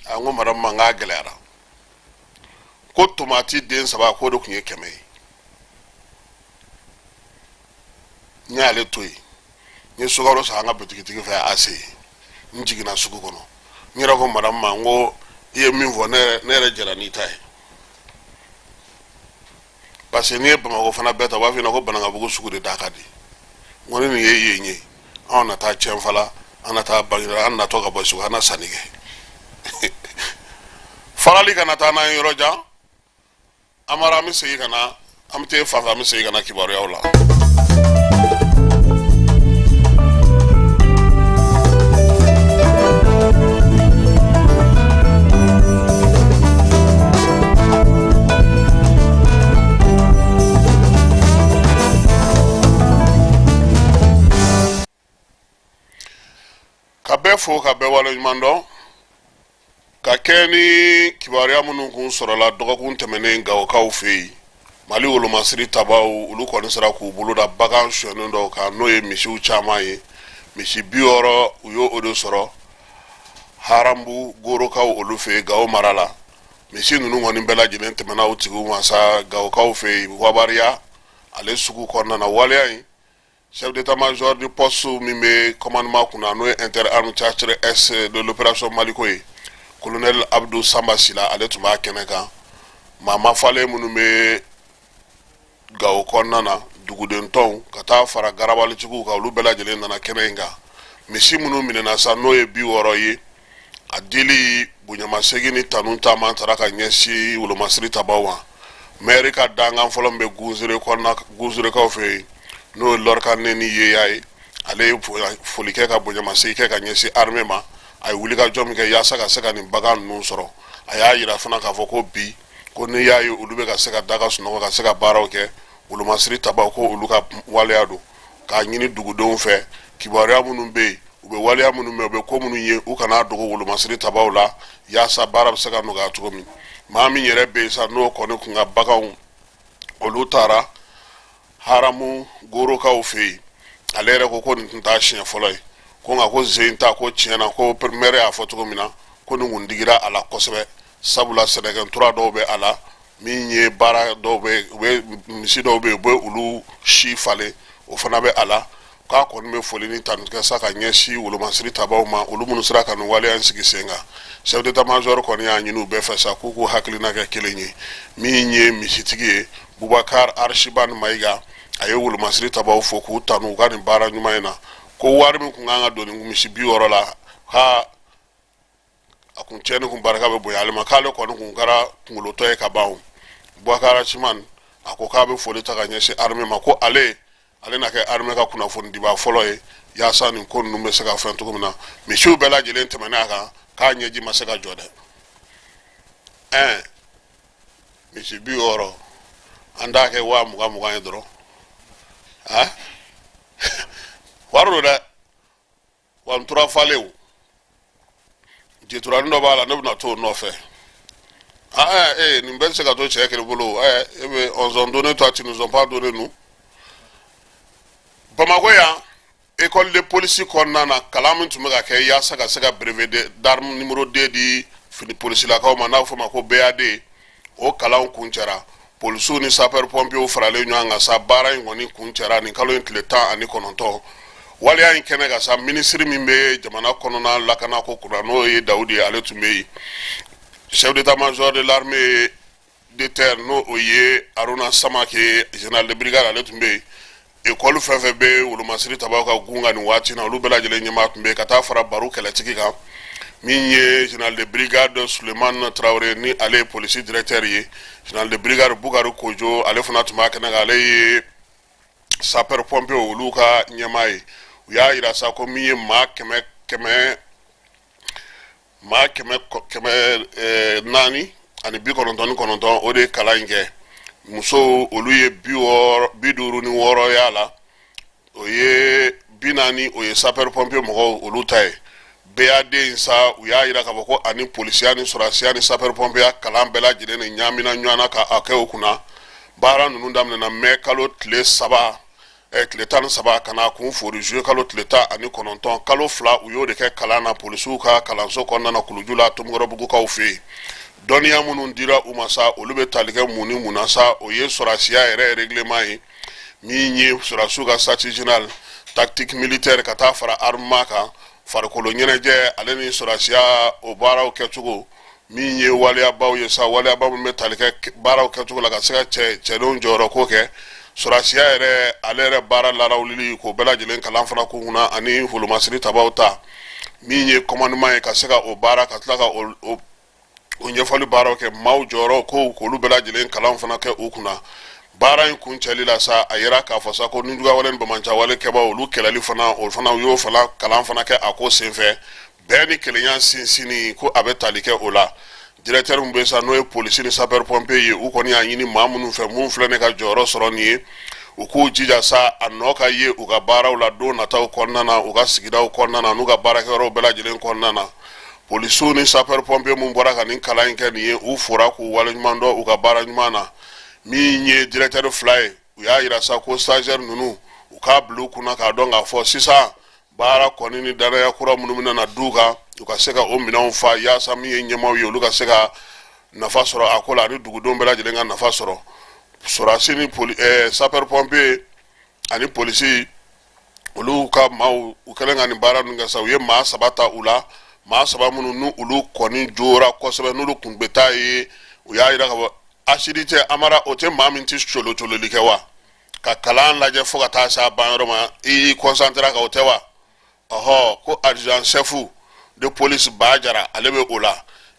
A n ko madamu ma, n k'a gɛlɛyara. Ko tomati den saba, k'o de tun ye 100 ye. N y'ale to yen, n ye sukaro san an ka butigitigi fɛ a se, n jiginna sugu kɔnɔ. N yɛrɛ ko madamu ma, n ko i ye min fɔ, ne yɛrɛ jɛra n'i ta ye, parce que n'i ye Bamakɔ fana bɛɛ ta, u b'a f'i ɲɛna ko Banankabugu sugu de da ka di. N ko ni nin ye yen ye, anw na taa Cɛnfala, an na taa Baginda, an natɔ ka bɔ sugu, an na sanni kɛ. Farali kana taa n'an ye yɔrɔ jan. Amara, an bɛ segin ka na, an bɛ taa fan fɛ, an bɛ segin ka na kibaruyaw la. Ka bɛɛ fo, ka bɛɛ waleɲuman dɔn, ka kɛ ni kibaruya minnu kun sɔrɔla dɔgɔkun tɛmɛnen Gawokaw fɛ yen. Mali wolomasiri tabaw, olu kɔni sera k'u bolo da bagan sonyɛnen dɔw kan, n'o ye misiw caman ye. Misi 60, u y'o de sɔrɔ Harambu Gorokaw olu fɛ yen Gawo mara la. Misi ninnu kɔni bɛɛ lajɛlen tɛmɛna u tigiw ma sa Gawokaw fɛ yen, Wabariya ale sugu kɔnɔna na. Waleya in, chef d'état-major du poste min bɛ commandement kunna, n'o ye interarmes théâtre est de l'opération Maliko ye, colonel Abdou Samba Sila, ale tun b'a kɛnɛ kan. Maa mafalen minnu bɛ Gawo kɔnɔna na, duguden tɔnw ka taa fara garabalitigiw kan, olu bɛɛ lajɛlen nana kɛnɛ in kan. Misi minnu minɛna sa, n'o ye 60 ye, a dili bonyamasegin ni tanu caman taara ka ɲɛsin wolomasiri tabaw ma. Mɛri ka dankan fɔlɔ min bɛ Gunzere kɔnɔna, Gunzerekaw fɛ yen, n'o ye Lɔrika Neni Yeya ye, ale ye foli kɛ ka bonyamasegin kɛ ka ɲɛsin armée ma, a ye wulikajɔ min kɛ yaasa ka se ka nin bagan ninnu sɔrɔ. A y'a yira fana k'a fɔ ko bi, ko n'i y'a ye olu bɛ ka se ka da ka sunɔgɔ, ka se ka baaraw kɛ, wolomasiri tabaw ko olu ka waleya don. K'a ɲini dugudenw fɛ, kibaruya minnu bɛ yen, u bɛ waleya minnu mɛn, u bɛ ko minnu ye, u kana dogo wolomasiri tabaw la, yaasa baara bɛ se ka nɔgɔya cogo min. Maa min yɛrɛ bɛ yen sa, n'o kɔni kun ka baganw olu taara Haramu Gorokaw fɛ yen, ale yɛrɛ ko ko nin tun t'a siɲɛ fɔlɔ ye, ko nka ko zen ta, ko tiɲɛ na, ko mɛri y'a fɔ cogo min na, ko nin kun digira a la kosɛbɛ, sabula sɛnɛkɛntura dɔw bɛ a la, min ye baara dɔw bɛ, u bɛ misi dɔw bɛ yen, u bɛ olu si falen, o fana bɛ a la. K'a kɔni bɛ foli ni tanu kɛ sa ka ɲɛsin wolomasiri tabaw ma, olu minnu sera ka nin waleya in sigi sen kan. Chef d'état major kɔni y'a ɲini u bɛɛ fɛ sa k'u k'u hakilina kɛ kelen ye. Min ye misitigi ye, Bubakar Arisiban Mayiga, a ye wolomasiri tabaw fo k'u tanu u ka nin baara ɲuman in na, ko wari min tun kan ka don nin misi 60 la, Ha, a kun tiɲɛni kun barika bɛ bonya ale ma, k'ale kɔni kun kɛra kunkolotɔ ye ka ban. O Bubakari Asumani, a ko k'a bɛ foli ta ka ɲɛsin armée ma, ko ale na kɛ armée ka kunnafonidibaa fɔlɔ ye, yaasa nin ko ninnu bɛ se ka fɛn cogo min na. Misiw bɛɛ lajɛlen tɛmɛnen a kan, k'a ɲɛji ma se ka jɔ dɛ. Ɛn, misi 60, an t'a kɛ 20 000 20 ye dɔrɔn? Han, wari don dɛ. Wa n tora falen o jeturani dɔ b'a la, ne bɛna t'o nɔfɛ. Ah, eh, nin bɛɛ tɛ se ka to cɛ kelen bolo. Eh, e bɛ on nous donné, toi tu nous as pas donné nous. Bamakɔ yan, école de police kɔnɔna na, kalan min tun bɛ ka kɛ yaasa ka se ka brevet d'arme numéro 2 di fini polisilakaw ma, n'a bɛ fɔ o ma ko BAD, o kalanw kuncɛra. Polisiw ni sapeur pompiers faralen ɲɔgɔn kan sa, baara in kɔni kuncɛra nin kalo in tile 19. Waleya in kɛnɛ kan sa, minisiri min bɛ jamana kɔnɔna lakanako kunna, n'o ye Dawudi ye, ale tun bɛ yen. Chef d'état-major de l'armée de terre, n'o o ye Aruna Samake, général de brigade, ale tun bɛ yen. Ekɔli fɛn fɛn bɛ wolomasiri tabaw ka gun kan nin waati na, olu bɛɛ lajɛlen ɲɛmaa tun bɛ yen, ka taa fara Baro kɛlɛtigi kan, min ye général de brigade Suleiman Traoré, ni ale ye polisi directeur ye. Général de brigade Bukari Kojo, ale fana tun b'a kɛnɛ kan, ale ye sapeur pompier olu ka ɲɛmaa ye. U y'a yira sa ko min ye maa kɛmɛ kɛmɛ maa 499, o de ye kalan in kɛ. Musow, olu ye 60, 56 y'a la, o ye 40, o ye sapeur pompier mɔgɔw olu ta ye. BAD in sa, u y'a yira k'a fɔ ko ani polisiya ni sɔrɔdasiya ni sapeur pompier kalan bɛɛ lajɛlen de ɲaamina ɲɔgɔn na ka a kɛ o kunna. Baara ninnu daminɛna mɛ kalo tile 3, tile 13, ka na kun fori juillet kalo tile 19. Kalo 2, u y'o de kɛ kalan na polisiw ka kalanso kɔnɔna na, Kuluju la, Tomikɔrɔbugukaw fɛ yen. Dɔnniya minnu dira u ma sa, olu bɛ tali kɛ mun ni mun na sa? O ye sɔrɔdasiya yɛrɛ règlement ye, min ye sɔrɔdasiw ka statut général, tactique militaire, ka taa fara armement kan, farikolo ɲɛnajɛ, ale ni sɔrɔdasiya o baaraw kɛcogo, min ye waleyabaw ye sa, waleyaba min bɛ tali kɛ baaraw kɛcogo la, ka se ka cɛ cɛdenw jɔyɔrɔ ko kɛ sɔrɔdasiya yɛrɛ, ale yɛrɛ baara larawulili, k'o bɛɛ lajɛlen kalan fana k'u kunna, ani wolomasiri tabaw ta, min ye commandement ye, ka se ka o baara, ka tila ka o ɲɛfɔli baaraw kɛ, maaw jɔyɔrɔ ko, k'olu bɛɛ lajɛlen kalan fana kɛ u kunna. Baara in kuncɛli la sa, a yira k'a fɔ sa ko nijuguyawale ni banbaanciwale kɛbaw, olu kɛlɛli fana, o fana, u y'o fana kalan fana kɛ a ko senfɛ. Bɛn ni kelenya sinsinni ko, a bɛ tali kɛ o la. Directeur min bɛ sa, n'o ye polisi ni sapeur pompier ye, u kɔni y'a ɲini maa minnu fɛ, mun filɛ ne ka jɔyɔrɔ sɔrɔ nin ye, u k'u jija sa, a nɔ ka ye u ka baaraw la don nataw kɔnɔna na, u ka sigidaw kɔnɔna na, n'u ka baarakɛyɔrɔw bɛɛ lajɛlen kɔnɔna na. Polisiw ni sapeur pompier mun bɔra ka nin kalan in kɛ nin ye, u fora k'u waleɲuman dɔn u ka baara ɲuman na. Min ye directeur fila ye, u y'a yira sa ko stagiaire ninnu, u k'a bila u kunna k'a dɔn k'a fɔ sisan baara kɔni ni danaya kura minnu bɛna na du kan, u ka se ka o minɛnw fa, yaasa min ye ɲɛmaaw ye, olu ka se ka nafa sɔrɔ a ko la, ani dugudenw bɛɛ lajɛlen ka nafa sɔrɔ. Sɔrɔdasi ni poli sapeur pompier ani polisi, olu ka maaw, u kɛlen ka nin baara ninnu kɛ sa, u ye maa saba ta u la, maa saba minnu n'u olu kɔni jora kosɛbɛ, n'olu kun bɛ taa ye. U y'a yira k'a fɔ asidite amara, o tɛ maa min tɛ colo cololi kɛ wa, ka kalan lajɛ fo ka taa se a ban yɔrɔ ma, i y'i concentré a kan, o tɛ wa? Ɔhɔ, ko adjudant chef de police Bajara, ale bɛ o la,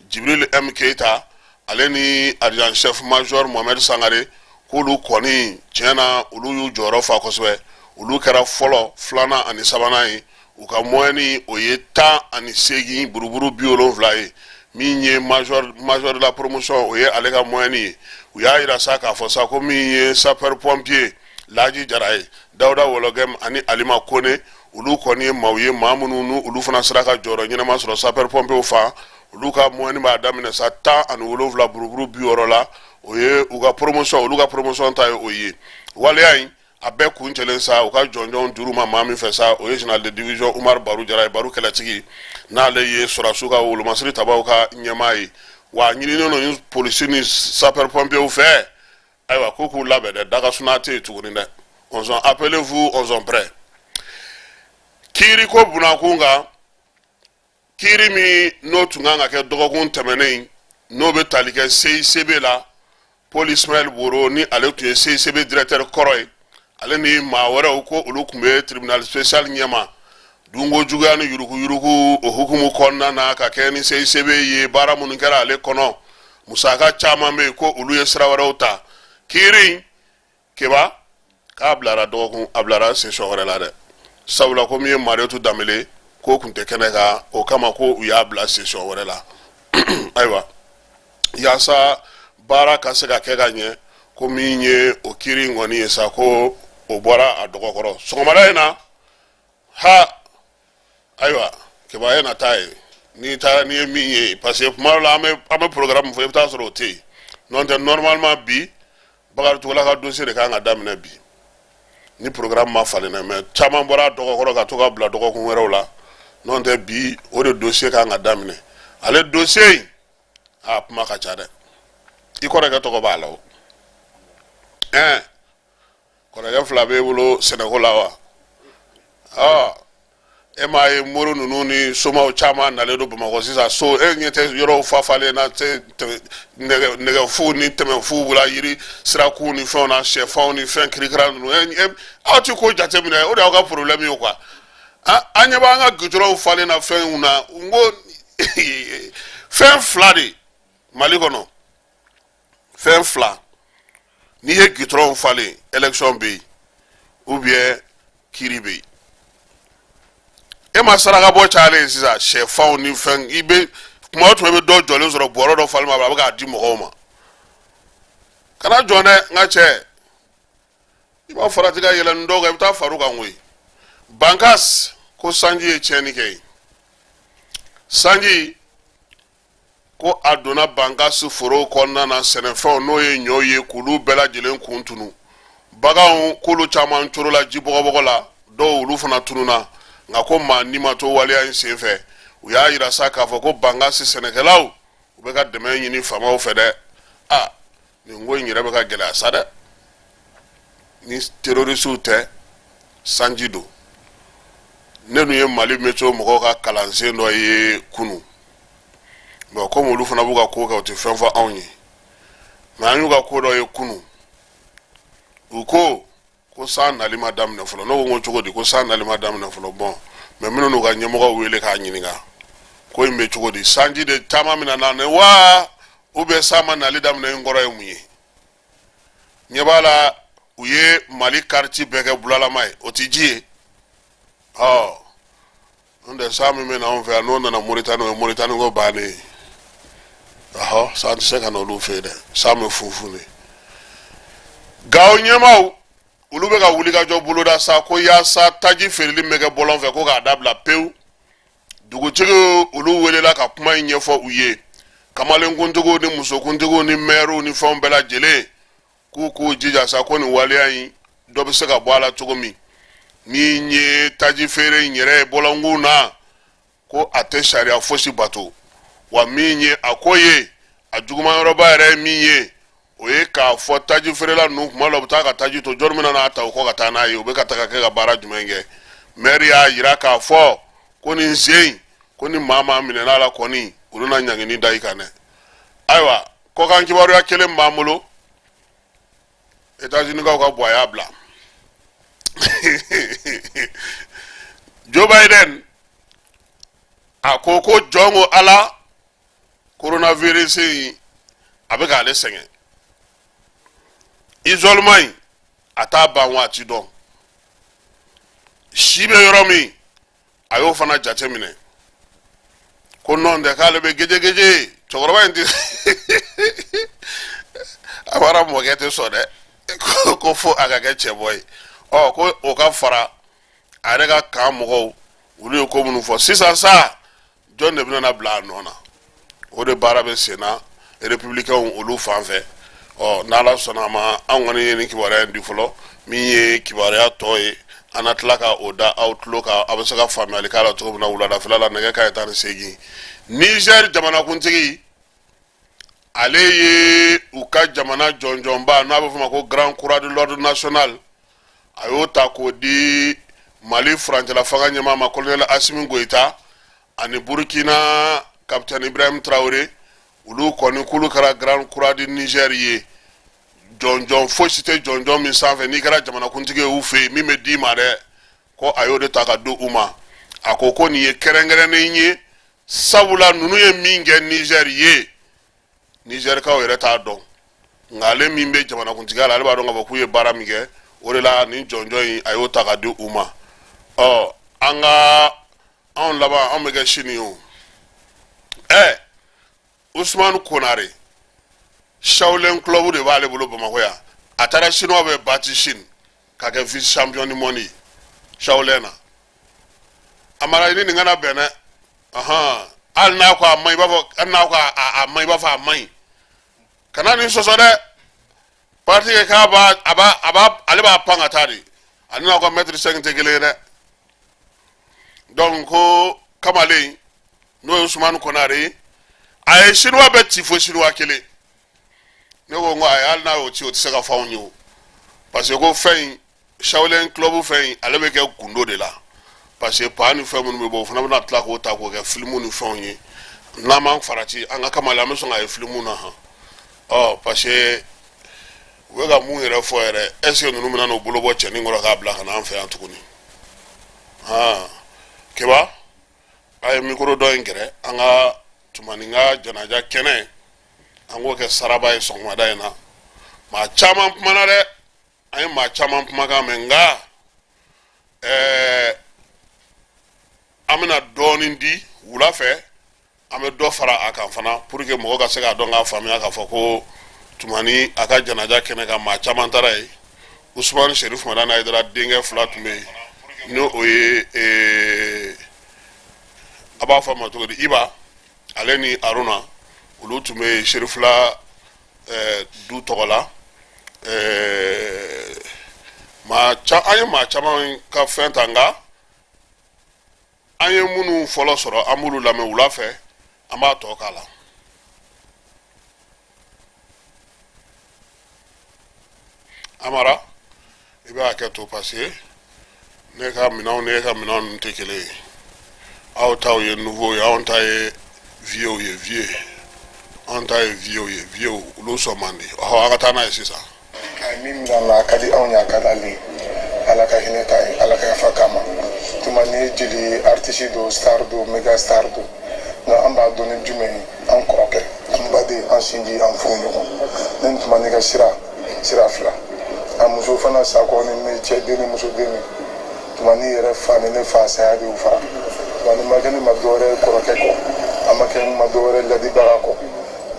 Jibril M Keita, ale ni adjudant chef major Mohamed Sangare, k'olu kɔni tiɲɛ na, olu y'u jɔyɔrɔ fa kosɛbɛ. Olu kɛra fɔlɔ, filanan ani sabanan ye. U ka moyenne, o ye 18 buruburu 70 ye. Min ye major de la promotion, o ye ale ka moyenne ye. U y'a yira sa k'a fɔ sa ko min ye sapeur pompier Laji Jara ye, Dawuda Wɔlɔgɛm ani Alima Kone, olu kɔni ye maaw ye, maa minnu n'u olu fana sera ka jɔyɔrɔ ɲɛnama sɔrɔ sapeur pompier fan. Olu ka moyenne b'a daminɛ sa 17 buruburu 60 la, o ye u ka promotion, olu ka promotion ta ye o ye. Waleya in a bɛɛ kuncɛlen sa, u ka jɔnjɔn duuru ma maa min fɛ sa, o ye général de division Umar Baru Jara ye, Baru kɛlɛtigi, n'ale ye sɔrɔdasiw ka wolomasiri tabaw ka ɲɛmaa ye. Wa a ɲininen don ni polisi ni sapeur pompier fɛ, ayiwa, ko k'u labɛn dɛ, daga suna tɛ yen tuguni dɛ. On sont appelez-vous, on sont prêts. Kiiri ko bunakun kan, kiiri min n'o tun kan ka kɛ dɔgɔkun tɛmɛnen, n'o bɛ tali kɛ CICB la, Paul Ismaël Boro, ni ale tun ye CICB directeur kɔrɔ ye, ale ni maa wɛrɛw, ko olu tun bɛ tribunal spécial ɲɛma. Dunko juguya ni yuruguyurugu o hukumu kɔnɔna na, ka kɛ ni CICB ye, baara minnu kɛra ale kɔnɔ, musaka caman bɛ yen ko olu ye sira wɛrɛw ta. Kiiri keba k'a bilara dɔgɔkun, a bilara session wɛrɛ la dɛ, sabula ko min ye Mariyetu Danbele k'o tun tɛ kɛnɛ kan, o kama ko u y'a bila session wɛrɛ la. Ayiwa, yaasa baara ka se ka kɛ ka ɲɛ, ko min ye o kiiri in kɔni ye sa, ko o bɔra a dɔgɔkɔrɔ sɔgɔmada in na. Ha, ayiwa, kibaruya ye na taa ye, n'i taara n'i ye min ye, parce que tuma dɔ la an bɛ programme fɔ, i bɛ taa sɔrɔ o tɛ yen. N'o tɛ, normalement bi Bakari Togola ka dossier de kan ka daminɛ bi ni programme ma falen dɛ, mais caman bɔra a dɔgɔkɔrɔ ka to ka bila dɔgɔkun wɛrɛw la. N'o tɛ, bi o de dossier kan ka daminɛ. Ale dossier in, a kuma ka ca dɛ. I kɔrɔkɛ tɔgɔ b'a la o. Ɛn, kɔrɔkɛ fila b'e bolo sɛnɛko la wa? Ɔ, e m'a ye mori ninnu ni somaw caman nalen don Bamakɔ sisan. So e ɲɛ tɛ yɔrɔw fafalen na, nɛgɛ nɛgɛfuw ni tɛmɛfuw la, yiri sirakun ni fɛnw na, sɛfanw ni fɛn kirikira ninnu. E, aw ti ko jateminɛ, o de y'aw ka problème ye quoi. An ɲɛ b'an ka gudɔrɔnw falen na fɛnw na. N ko fɛn fila de Mali kɔnɔ, fɛn fila: n'i ye gudɔrɔnw falen, élection bɛ yen, ou bien kiiri bɛ yen. E ma saraka bɔ cayalen sisan, sɛfanw ni fɛn, i bɛ tuma o tuma i bɛ dɔ jɔlen sɔrɔ, bɔrɔ dɔ falen ma, a bɛ k'a di mɔgɔw ma. Kana jɔn dɛ, n ka cɛ, i b'a farati ka yɛlɛ nin dɔw kan, i bɛ taa far'u kan koyi. Bankas, ko sanji ye tiɲɛni kɛ yen. Sanji ko a donna Bankasi foro kɔnɔna na, sɛnɛfɛnw, n'o ye ɲɔ ye, k'olu bɛɛ lajɛlen kun tunu. Baganw, k'olu caman corola ji bɔgɔbɔgɔ la, dɔw olu fana tununa, nka ko maa ni ma to waleya in senfɛ. U y'a yira sa k'a fɔ ko Bankasi sɛnɛkɛlaw, u bɛ ka dɛmɛ ɲini faamaw fɛ dɛ. A nin ko in yɛrɛ bɛ ka gɛlɛya sa dɛ. Ni terorisiw tɛ, sanji don. Ne dun ye Mali météo mɔgɔw ka kalansen dɔ ye kunun. Bon, komi olu fana b'u ka ko kɛ, u tɛ fɛn fɔ anw ye, mais an y'u ka ko dɔ ye kunun. U ko ko san nali ma daminɛ fɔlɔ. Ne ko n ko cogo di ko san nali ma daminɛ fɔlɔ? Bon, mais minnu n'u ka ɲɛmɔgɔw wele k'a ɲininka ko in bɛ cogo di, sanji de caman bɛna na ne wa, ou bien san ma nali daminɛ in kɔrɔ ye mun ye? Ɲɛ b'a la, u ye Mali kariti bɛɛ kɛ bulalama ye, o tɛ ji ye. Ɔ, n'o tɛ, san min bɛ na anw fɛ yan, n'o nana Moritani, o ye Moritani ko bannen ye. Ɔhɔ, san tɛ se ka na olu fɛ yen dɛ, san bɛ funfun de. Gawo ɲɛmaaw, olu bɛ ka wulikajɔ boloda sa ko yaasa taji feereli min bɛ kɛ bɔlɔn fɛ, ko k'a dabila pewu. Dugutigiw, olu welela ka kuma in ɲɛfɔ u ye, kamalenkuntigiw ni musokuntigiw ni mɛriw ni fɛnw bɛɛ lajɛlen, k'u k'u jija sa ko nin waleya in dɔ bɛ se ka bɔ a la cogo min. Ni ye taji feere in yɛrɛ ye bɔlɔnkun na, ko a tɛ sariya fosi bato wa. Min ye a ko ye, a juguman yɔrɔba yɛrɛ ye min ye, o ye k'a fɔ taji feerela ninnu, kuma la u bɛ taa ka taji to, jɔnni bɛna n'a ta u kɔ ka taa n'a ye? U bɛ ka taga kɛ ka baara jumɛn kɛ? Mɛri y'a yira k'a fɔ ko nin sen in, ko ni maa maa minɛna a la kɔni, olu na ɲangini da i kan dɛ. Ayiwa, kɔkan kibaruya kelen b'an bolo. États-Unis kaw ka bɔ a y'a bila Joe Biden, a ko ko jɔn ko Ala, coronavirus in a bɛ k'ale sɛgɛn, isolement in a t'a ban waati dɔn. Si bɛ yɔrɔ min, a y'o fana jate minɛ ko nɔn tɛ k'ale bɛ gejegeje. Cɛkɔrɔba in tɛ a bɔra mɔkɛ tɛ sɔn dɛ, ko fo a ka kɛ cɛbɔ ye. Ɔ, ko o ka fara a yɛrɛ ka kan mɔgɔw, olu ye ko minnu fɔ sisan sa, jɔn de bɛna bila a nɔ na? O de baara bɛ sen na républicainw olu fan fɛ. Ɔ, n'Ala sɔnna a ma, an kɔni ye nin kibaruya in di fɔlɔ. Min ye kibaruya tɔ ye, an na tila ka o da aw tulo kan, aw bɛ se ka faamuyali k'a la cogo min na wuladafɛla la, nɛgɛ kanɲɛ 18. Niger jamanakuntigi, ale ye u ka jamana jɔnjɔnba, n'a bɛ f'o ma ko Grand Croix de l'Ordre national, a y'o ta k'o di Mali furancɛla fanga ɲɛmaa ma, colonel Asimi Goyita, ani Burkina capitaine Ibrahim Traoré. Olu kɔni k'olu kɛra Grand Croix du Niger ye. Jɔnjɔn fosi tɛ jɔnjɔn min sanfɛ n'i kɛra jamanakuntigi ye u fɛ yen min bɛ d'i ma dɛ, ko a y'o de ta ka di u ma. A ko ko nin ye kɛrɛnkɛrɛnnen ye, sabula ninnu ye min kɛ Niger ye, Nizɛrikaw yɛrɛ t'a dɔn, nka ale min bɛ jamanakuntigiya la, ale b'a dɔn k'a fɔ k'u ye baara min kɛ. O de la nin jɔnjɔn in, a y'o ta ka di u ma. Ɔ, an ka anw laban, anw bɛ kɛ sini o. Ɛ, Usumani Konare, Shaolin Club de b'ale bolo Bamakɔ yan. A taara Chinois bɛɛ battre Chine ka kɛ vice champion du monde ye Shaolin na. Amara, i ni nin kana bɛn dɛ. Hali n'a ko a man ɲi, i b'a fɔ, hali n'a ko a man ɲi, i b'a fɔ a man ɲi. Kana nin sɔsɔ dɛ, parce que k'a b'a a b'a a b'a ale b'a pan ka taa de. Ani n'aw ka mètre 5 tɛ kelen ye dɛ. Donc ko kamalen, n'o ye Usumani Konare ye, a ye Chinois bɛɛ ci fo Chinois kelen. Ne ko n ko ayi, hali n'a y'o ci, o tɛ se ka fɔ anw ye o, parce que ko fɛn in, Shaolin Club fɛn in, ale bɛ kɛ gundo de la, parce que paa ni fɛn minnu bɛ bɔ, o fana bɛna tila k'o ta k'o kɛ filimu ni fɛnw ye. N'an m'an farati, an ka kamalen, an bɛ sɔn k'a ye filimu na han. Ɔ, parce que u bɛ ka mun yɛrɛ fɔ yɛrɛ, est ce que ninnu bɛna n'o bolo bɔ cɛnin kɔrɔ k'a bila ka na an fɛ yan tuguni? Han, Keba, a ye micro dɔ in gɛrɛ an ka Tumani ka janaja kɛnɛ, an k'o kɛ saraba ye sɔgɔmada in na. Maa caman kumana dɛ, an ye maa caman kumakan mɛn, nka an bɛna dɔɔnin di wula fɛ, an bɛ dɔ fara a kan fana pour que mɔgɔ ka se k'a dɔn, k'a faamuya k'a fɔ ko Tumani a ka janaja kɛnɛ kan, maa caman taara yen. Usumani Serif Madani Hayidara denkɛ fila tun bɛ yen, n'o o ye a b'a fɔ a ma cogo di, Iba ale ni Aruna, olu tun bɛ yen Serifila du tɔgɔ la. Maa ca, an ye maa caman ka fɛn ta, nka an ye minnu fɔlɔ sɔrɔ, an b'olu lamɛn. Wula fɛ, an b'a tɔ k'a la. Amara, i bɛ hakɛ to, parce que ne ka minɛnw ni e ka minɛnw ninnu tɛ kelen ye. Aw taw ye nouveau ye, anw ta ye vieux ye, vieux, anw ta ye vieux ye, vieux, olu sɔn man di. Ɔhɔ, an ka taa n'a ye sisan. A ye min minɛ a la, a ka di anw ye, a ka d'ale ye. Ala ka hinɛ k'a ye, Ala ka yafa k'a ma. Tumani ye jeli ye, artiste don, star don, méga star don, nka an b'a dɔn ni jumɛn ye? An kɔrɔkɛ, an baden, an sinji, an furuɲɔgɔn. Ne ni Tumani ka sira, sira fila. A muso fana sakɔ ni ne cɛ den ni muso den ni Tumani yɛrɛ fa ni ne fa saya de y'u fara. Tumani ma kɛ ne ma dɔwɛrɛ ye kɔrɔkɛ kɔ, a ma kɛ n ma dɔwɛrɛ ladibaga kɔ.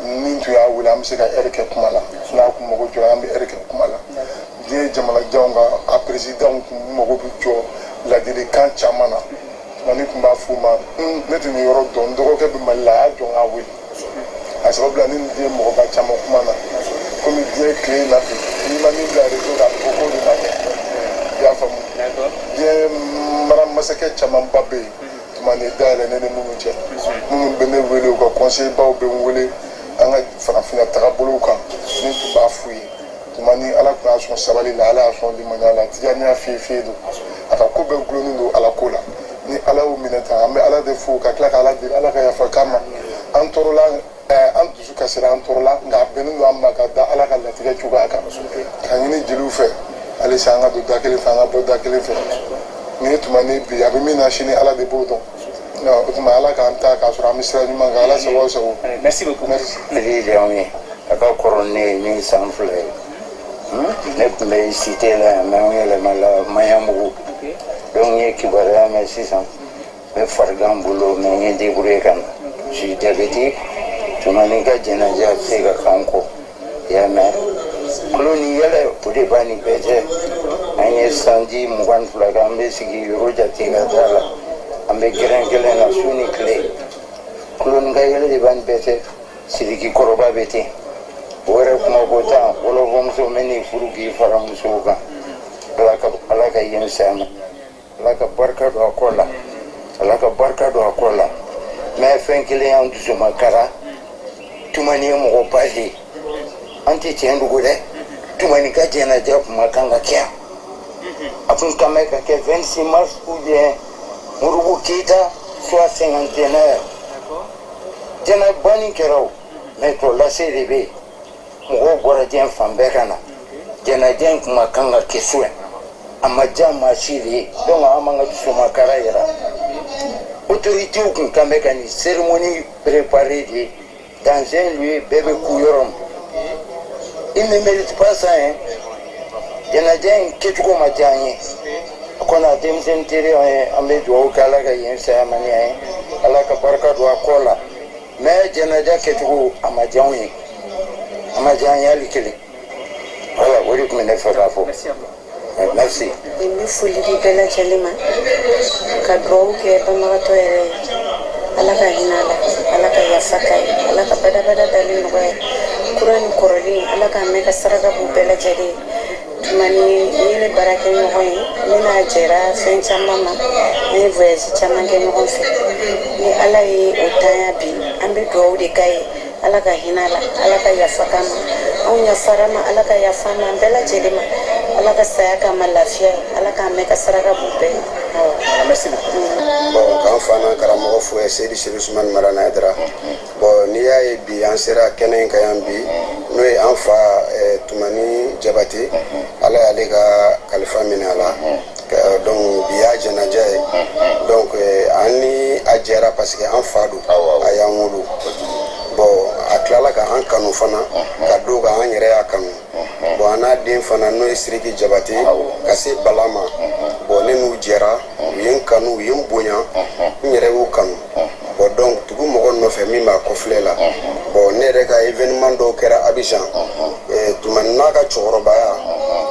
Ni tun y'a wele, an bɛ se ka ɛri kɛ kuma la. N'a kun mago jɔra, an bɛ ɛri kɛ kuma la. Diɲɛ jamanajanw ka a perezidanw kun mago bɛ jɔ ladilikan caman na. Tumani tun b'a f'u ma: ne tɛ nin yɔrɔ dɔn, n dɔgɔkɛ bɛ Mali la, a y'a jɔ n k'a wele. A sababu la, ne ni diɲɛ mɔgɔba caman kuma na. Komi diɲɛ tile in na bi, n'i ma min bila réseau kan, a bɛ fɔ k'o de ma kɛ. I y'a faamu? Diɲɛ mara masakɛ camanba bɛ yen, Tumani dayɛlɛ ne ni minnu cɛ, minnu bɛ ne wele, u ka conseil baw bɛ n wele an ka farafinna tagabolow kan. Ne tun b'a f'u ye, Tumani, Ala tun y'a sɔn sabali la, Ala y'a sɔn limaniya la. Tijaniya fiye fiye don, a ka ko bɛɛ gulonnen don Ala ko la. Ni Ala y'o minɛ tan, an bɛ Ala de fo ka tila ka Ala deli, Ala ka yafa k'an ma. An tɔɔrɔla, an dusu kasira, an tɔɔrɔla, nka a bɛnnen don an ma ka da Ala ka latigɛ cogoya kan. Ka ɲini jeliw fɛ halisa, an ka don da kelen fɛ, an ka bɔ da kelen fɛ. Ni ye Tumani bi, a bɛ min na sini, Ala de b'o dɔn. O tuma, Ala k'an ta k'a sɔrɔ an bɛ sira ɲuman kan. Ala sago, sago. Merci beaucoup. Merci. Ne ye a ka kɔrɔ ne ye ni san 2 ye. Ne tun bɛ cité la yan, mais an yɛlɛmala Maɲanbugu. Donc n ye kibaruya mɛn sisan, n bɛ farigan bolo, mais n ye débrouillé ka na. Je suis diabétique. Tumani ka jɛnɛja tɛ se ka k'an kɔ, i y'a mɛn? Kulo ni yɛlɛ, o de b'a ni bɛɛ cɛ. An ye sanji 22 kɛ, an bɛ sigi yɔrɔ jate ka taa la, an bɛ gɛrɛn kelen na su ni tile. Kulo ni ka yɛlɛ de b'a ni bɛɛ cɛ. Sidiki kɔrɔba bɛ ten, o yɛrɛ kuma ko tan. Wɔlɔfɔmuso bɛ n'i furu k'i fara musow kan. Ala ka, Ala ka yen fisaya ma, Ala ka barika don a kɔ la, Ala ka barika don a kɔ la. Mais fɛn kelen y'an dusuma kara: Tumani ye mɔgɔba de ye, an tɛ tiɲɛ dogo dɛ. Tumani ka jɛnajɛ kuma kan ka kɛ yan, a tun kan bɛ ka kɛ 26 mars ou bien Modibo Keyita soit cinquantenaire. Jɛnɛbanni kɛra o, mais tɔ lase de bɛ yen. Mɔgɔw bɔra diɲɛ fan bɛɛ ka na. Jɛnajɛ in kuma kan ka kɛ so yan, a ma diya maa si de ye. Donc an b'an ka dusumakara yira. Autorités kun kan bɛ ka nin cérémonie préparer de dans un lieu bɛɛ bɛ ku yɔrɔ min. Il ne mérite pas ça, hein. Jɛnajɛ in kɛcogo ma diya an ye. A kɔni, a denmisɛnnin teri an ye. An bɛ dugawu kɛ, Ala ka yen sayamani an ye, Ala ka barika don a kɔ la. Mais jɛnajɛ kɛcogo, a ma diya anw ye, a ma diya an ye hali kelen. Voilà, o de tun bɛ ne fɛ k'a fɔ. Merci. N bɛ foli di bɛɛ lajɛlen ma, ka dugawu kɛ banbagatɔ yɛrɛ ye. Ala ka hinɛ a la, Ala ka yafa k'a ye, Ala ka badabada dali nɔgɔya. Kura ni kɔrɔlen, Ala k'a mɛn ka saraka b'u bɛɛ lajɛlen ye. Tumani ye ne baarakɛ ɲɔgɔn ye, ne n'a jɛra fɛn caman ma, an ye voyage caman kɛ ɲɔgɔn fɛ. Ni Ala ye o tanya bi, an bɛ dugawu de k'a ye. Ala ka hinɛ a la, Ala ka yafa k'a ma. Anw yafara ma, Ala ka yafa ma, an bɛɛ lajɛlen ma. Ala ka saya k'a ma lafiya ye, Ala k'a mɛn ka saraka b'u bɛɛ ye. Awɔ. Merci beaucoup. Bon, k'an fa n'an karamɔgɔ fo ye, Seyidi Seri Usumani Madani Hayidara. Bon, n'i y'a ye bi an sera kɛnɛ in kan yan bi, n'o ye an fa Tumani Jabate, Ala y'ale ka kalifa minɛ a la. Donc bi y'a jɛnajɛ ye. Donc an ni a jɛra parce que an fa don, a y'an wolo. Bon, a tilala ka an kanu fana, ka don ka an yɛrɛ y'a kanu. Bon, an n'a den fana, n'o ye Siriki Jabate, ka se Bala ma. Bon, ne n'u jɛra, u ye n kanu, u ye n bonya, n yɛrɛ y'u kanu. Bon, donc tugu mɔgɔ nɔfɛ min b'a kɔfilɛ la. Bon, ne yɛrɛ ka événement dɔw kɛra Abidjan, Tumani n'a ka cɛkɔrɔbaya,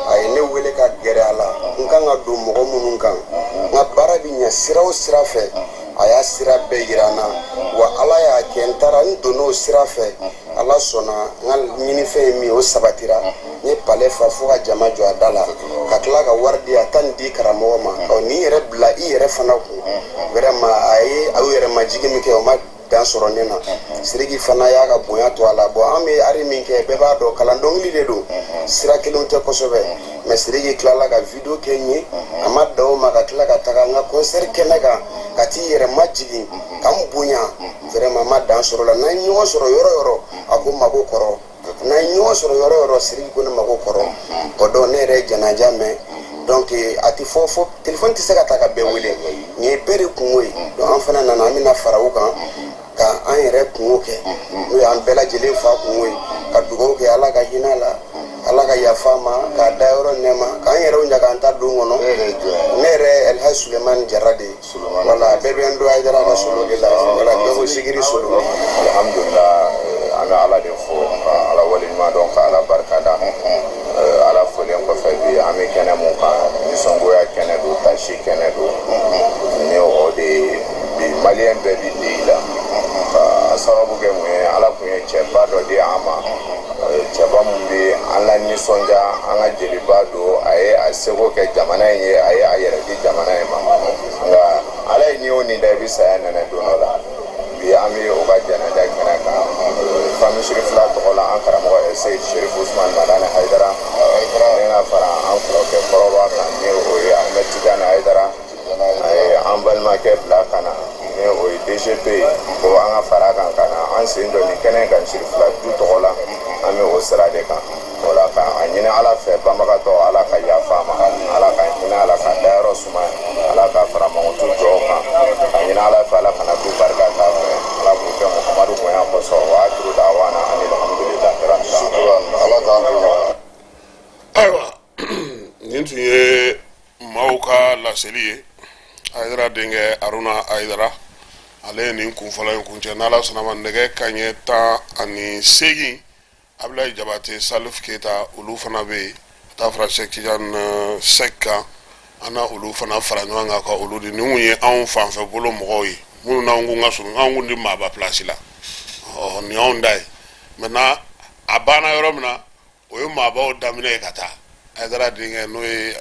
a ye ne wele ka gɛrɛ a la. N kan ka don mɔgɔ minnu kan, n ka baara bɛ ɲɛ sira o sira fɛ, a y'a sira bɛɛ yira n na. Wa Ala y'a kɛ, n taara, n donn'o sira fɛ, Ala sɔnna, n ka ɲinifɛn ye min ye, o sabatira. N ye palais fa fo ka jama jɔ a da la, ka tila ka wari di, a ta nin di karamɔgɔ ma. Ɔ, n'i yɛrɛ bila i yɛrɛ fana kun, vraiment, a ye a y'o yɛrɛ majigi min kɛ, o ma dan sɔrɔ ne na. Siriki fana y'a ka bonya to a la. Bon, an bɛ ari min kɛ, bɛɛ b'a dɔn, kalan dɔnkili de don, sira kelenw tɛ kosɛbɛ. Mais Siriki tilala ka vidéo kɛ n ye. A ma dan o ma, ka tila ka taga n ka concert kɛnɛ kan, ka t'i yɛrɛ majigin ka n bonya. Vraiment, ma dan sɔrɔ la. N'an ye ɲɔgɔn sɔrɔ yɔrɔ yɔrɔ, a ko n ma ko kɔrɔ. N'an ye ɲɔgɔn sɔrɔ yɔrɔ yɔrɔ, Siriki ko ne ma ko kɔrɔ. O donc ne yɛrɛ ye janaja mɛn. Donc a tɛ fɔ fɔ, téléphone tɛ se ka ta ka bɛɛ wele. Nin ye bɛɛ de kungo ye. Donc an fana nana, an bɛna fara o kan ka an yɛrɛ kungo kɛ, n'o y'an bɛɛ lajɛlen fa kungo ye, ka dugawu kɛ, Ala ka hinɛ la, Ala ka yafa ma, k'a da yɔrɔ nɛma, k'an yɛrɛw ɲaga an ta don kɔnɔ. Ne yɛrɛ, Elhaji Sulemani Jara de ye. Wala bɛɛ bɛ n dɔn Hayidara ka solo de la. Wala bɛɛ ko Sigiri Solo. Alhamdulillah, an bɛ Ala de fo, ka Ala waleɲuman dɔn, ka Ala barika da. Ala folen kɔfɛ, bi an bɛ kɛnɛ mun kan, nisɔngoya kɛnɛ don, tasi kɛnɛ don. Ni o de ye, bi maliyɛn bɛɛ bi den la, ka sababu kɛ mun ye? Ala kun ye cɛba dɔ di an ma, cɛba mun bi an la nisɔndiya, an ka jeliba don. A ye a seko kɛ jamana in ye, a ye a yɛrɛ di jamana in ma. Nka Ala ye ni o nin da, i bɛ saya nɛnɛ don dɔ la. Bi an bɛ o ka jɛnɛja kɛnɛ kan, famille Sirifila tɔgɔ la, an karamɔgɔ Seyid Sherif Usman Madani Hayidara, ne ka fara an kɔrɔkɛ kɔrɔba kan, ni o ye Ahmed Tijani Hayidara. A ye an balimakɛ bila ka na, ni o ye DGP ye, ko an ka fara kan ka na an sen jɔ nin kɛnɛ kan Sirifila du tɔgɔ la. An bɛ o sira de kan. O la, ka a ɲini Ala fɛ, banbagatɔ, Ala ka yafa a ma, Ala ka hinɛ ala ka dayɔrɔ sumaya, Ala ka fara mankutu jɔw kan. Ka ɲini Ala fɛ, Ala kana du barika t'a fɛ, Ala k'o kɛ Muhamadu bonya kosɔn. Wa akiru dawana ani alhamdulilahi rabbil alamin. Ala k'an to ɲɔgɔn. Ayiwa, nin tun ye maaw ka laseli ye. Hayidara denkɛ Aruna Hayidara, ale ye nin kun fɔlɔ in kuncɛ. N'Ala sɔnna ma, nɛgɛ kanɲɛ 18, Abilayi Jabate, Salif Keyita, olu fana bɛ yen, ka taa fara Sɛk Tijan Sɛk kan. An na olu fana fara ɲɔgɔn kan ka olu di. Nin kun ye anw fanfɛ bolo mɔgɔw ye, minnu n'anw kun ka surun, anw kun di maaba place la. Ɔ, nin y'anw ta ye. Maintenant, a banna yɔrɔ min na, o ye maabaw daminɛ ye ka taa Hayidara denkɛ, n'o ye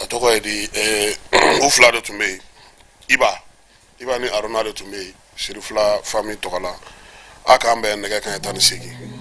a tɔgɔ ye di, u fila de tun bɛ yen, Iba ni Aruna de tun bɛ yen, Sirifila famille tɔgɔ la. A k'an bɛn nɛgɛ kanɲɛ 18.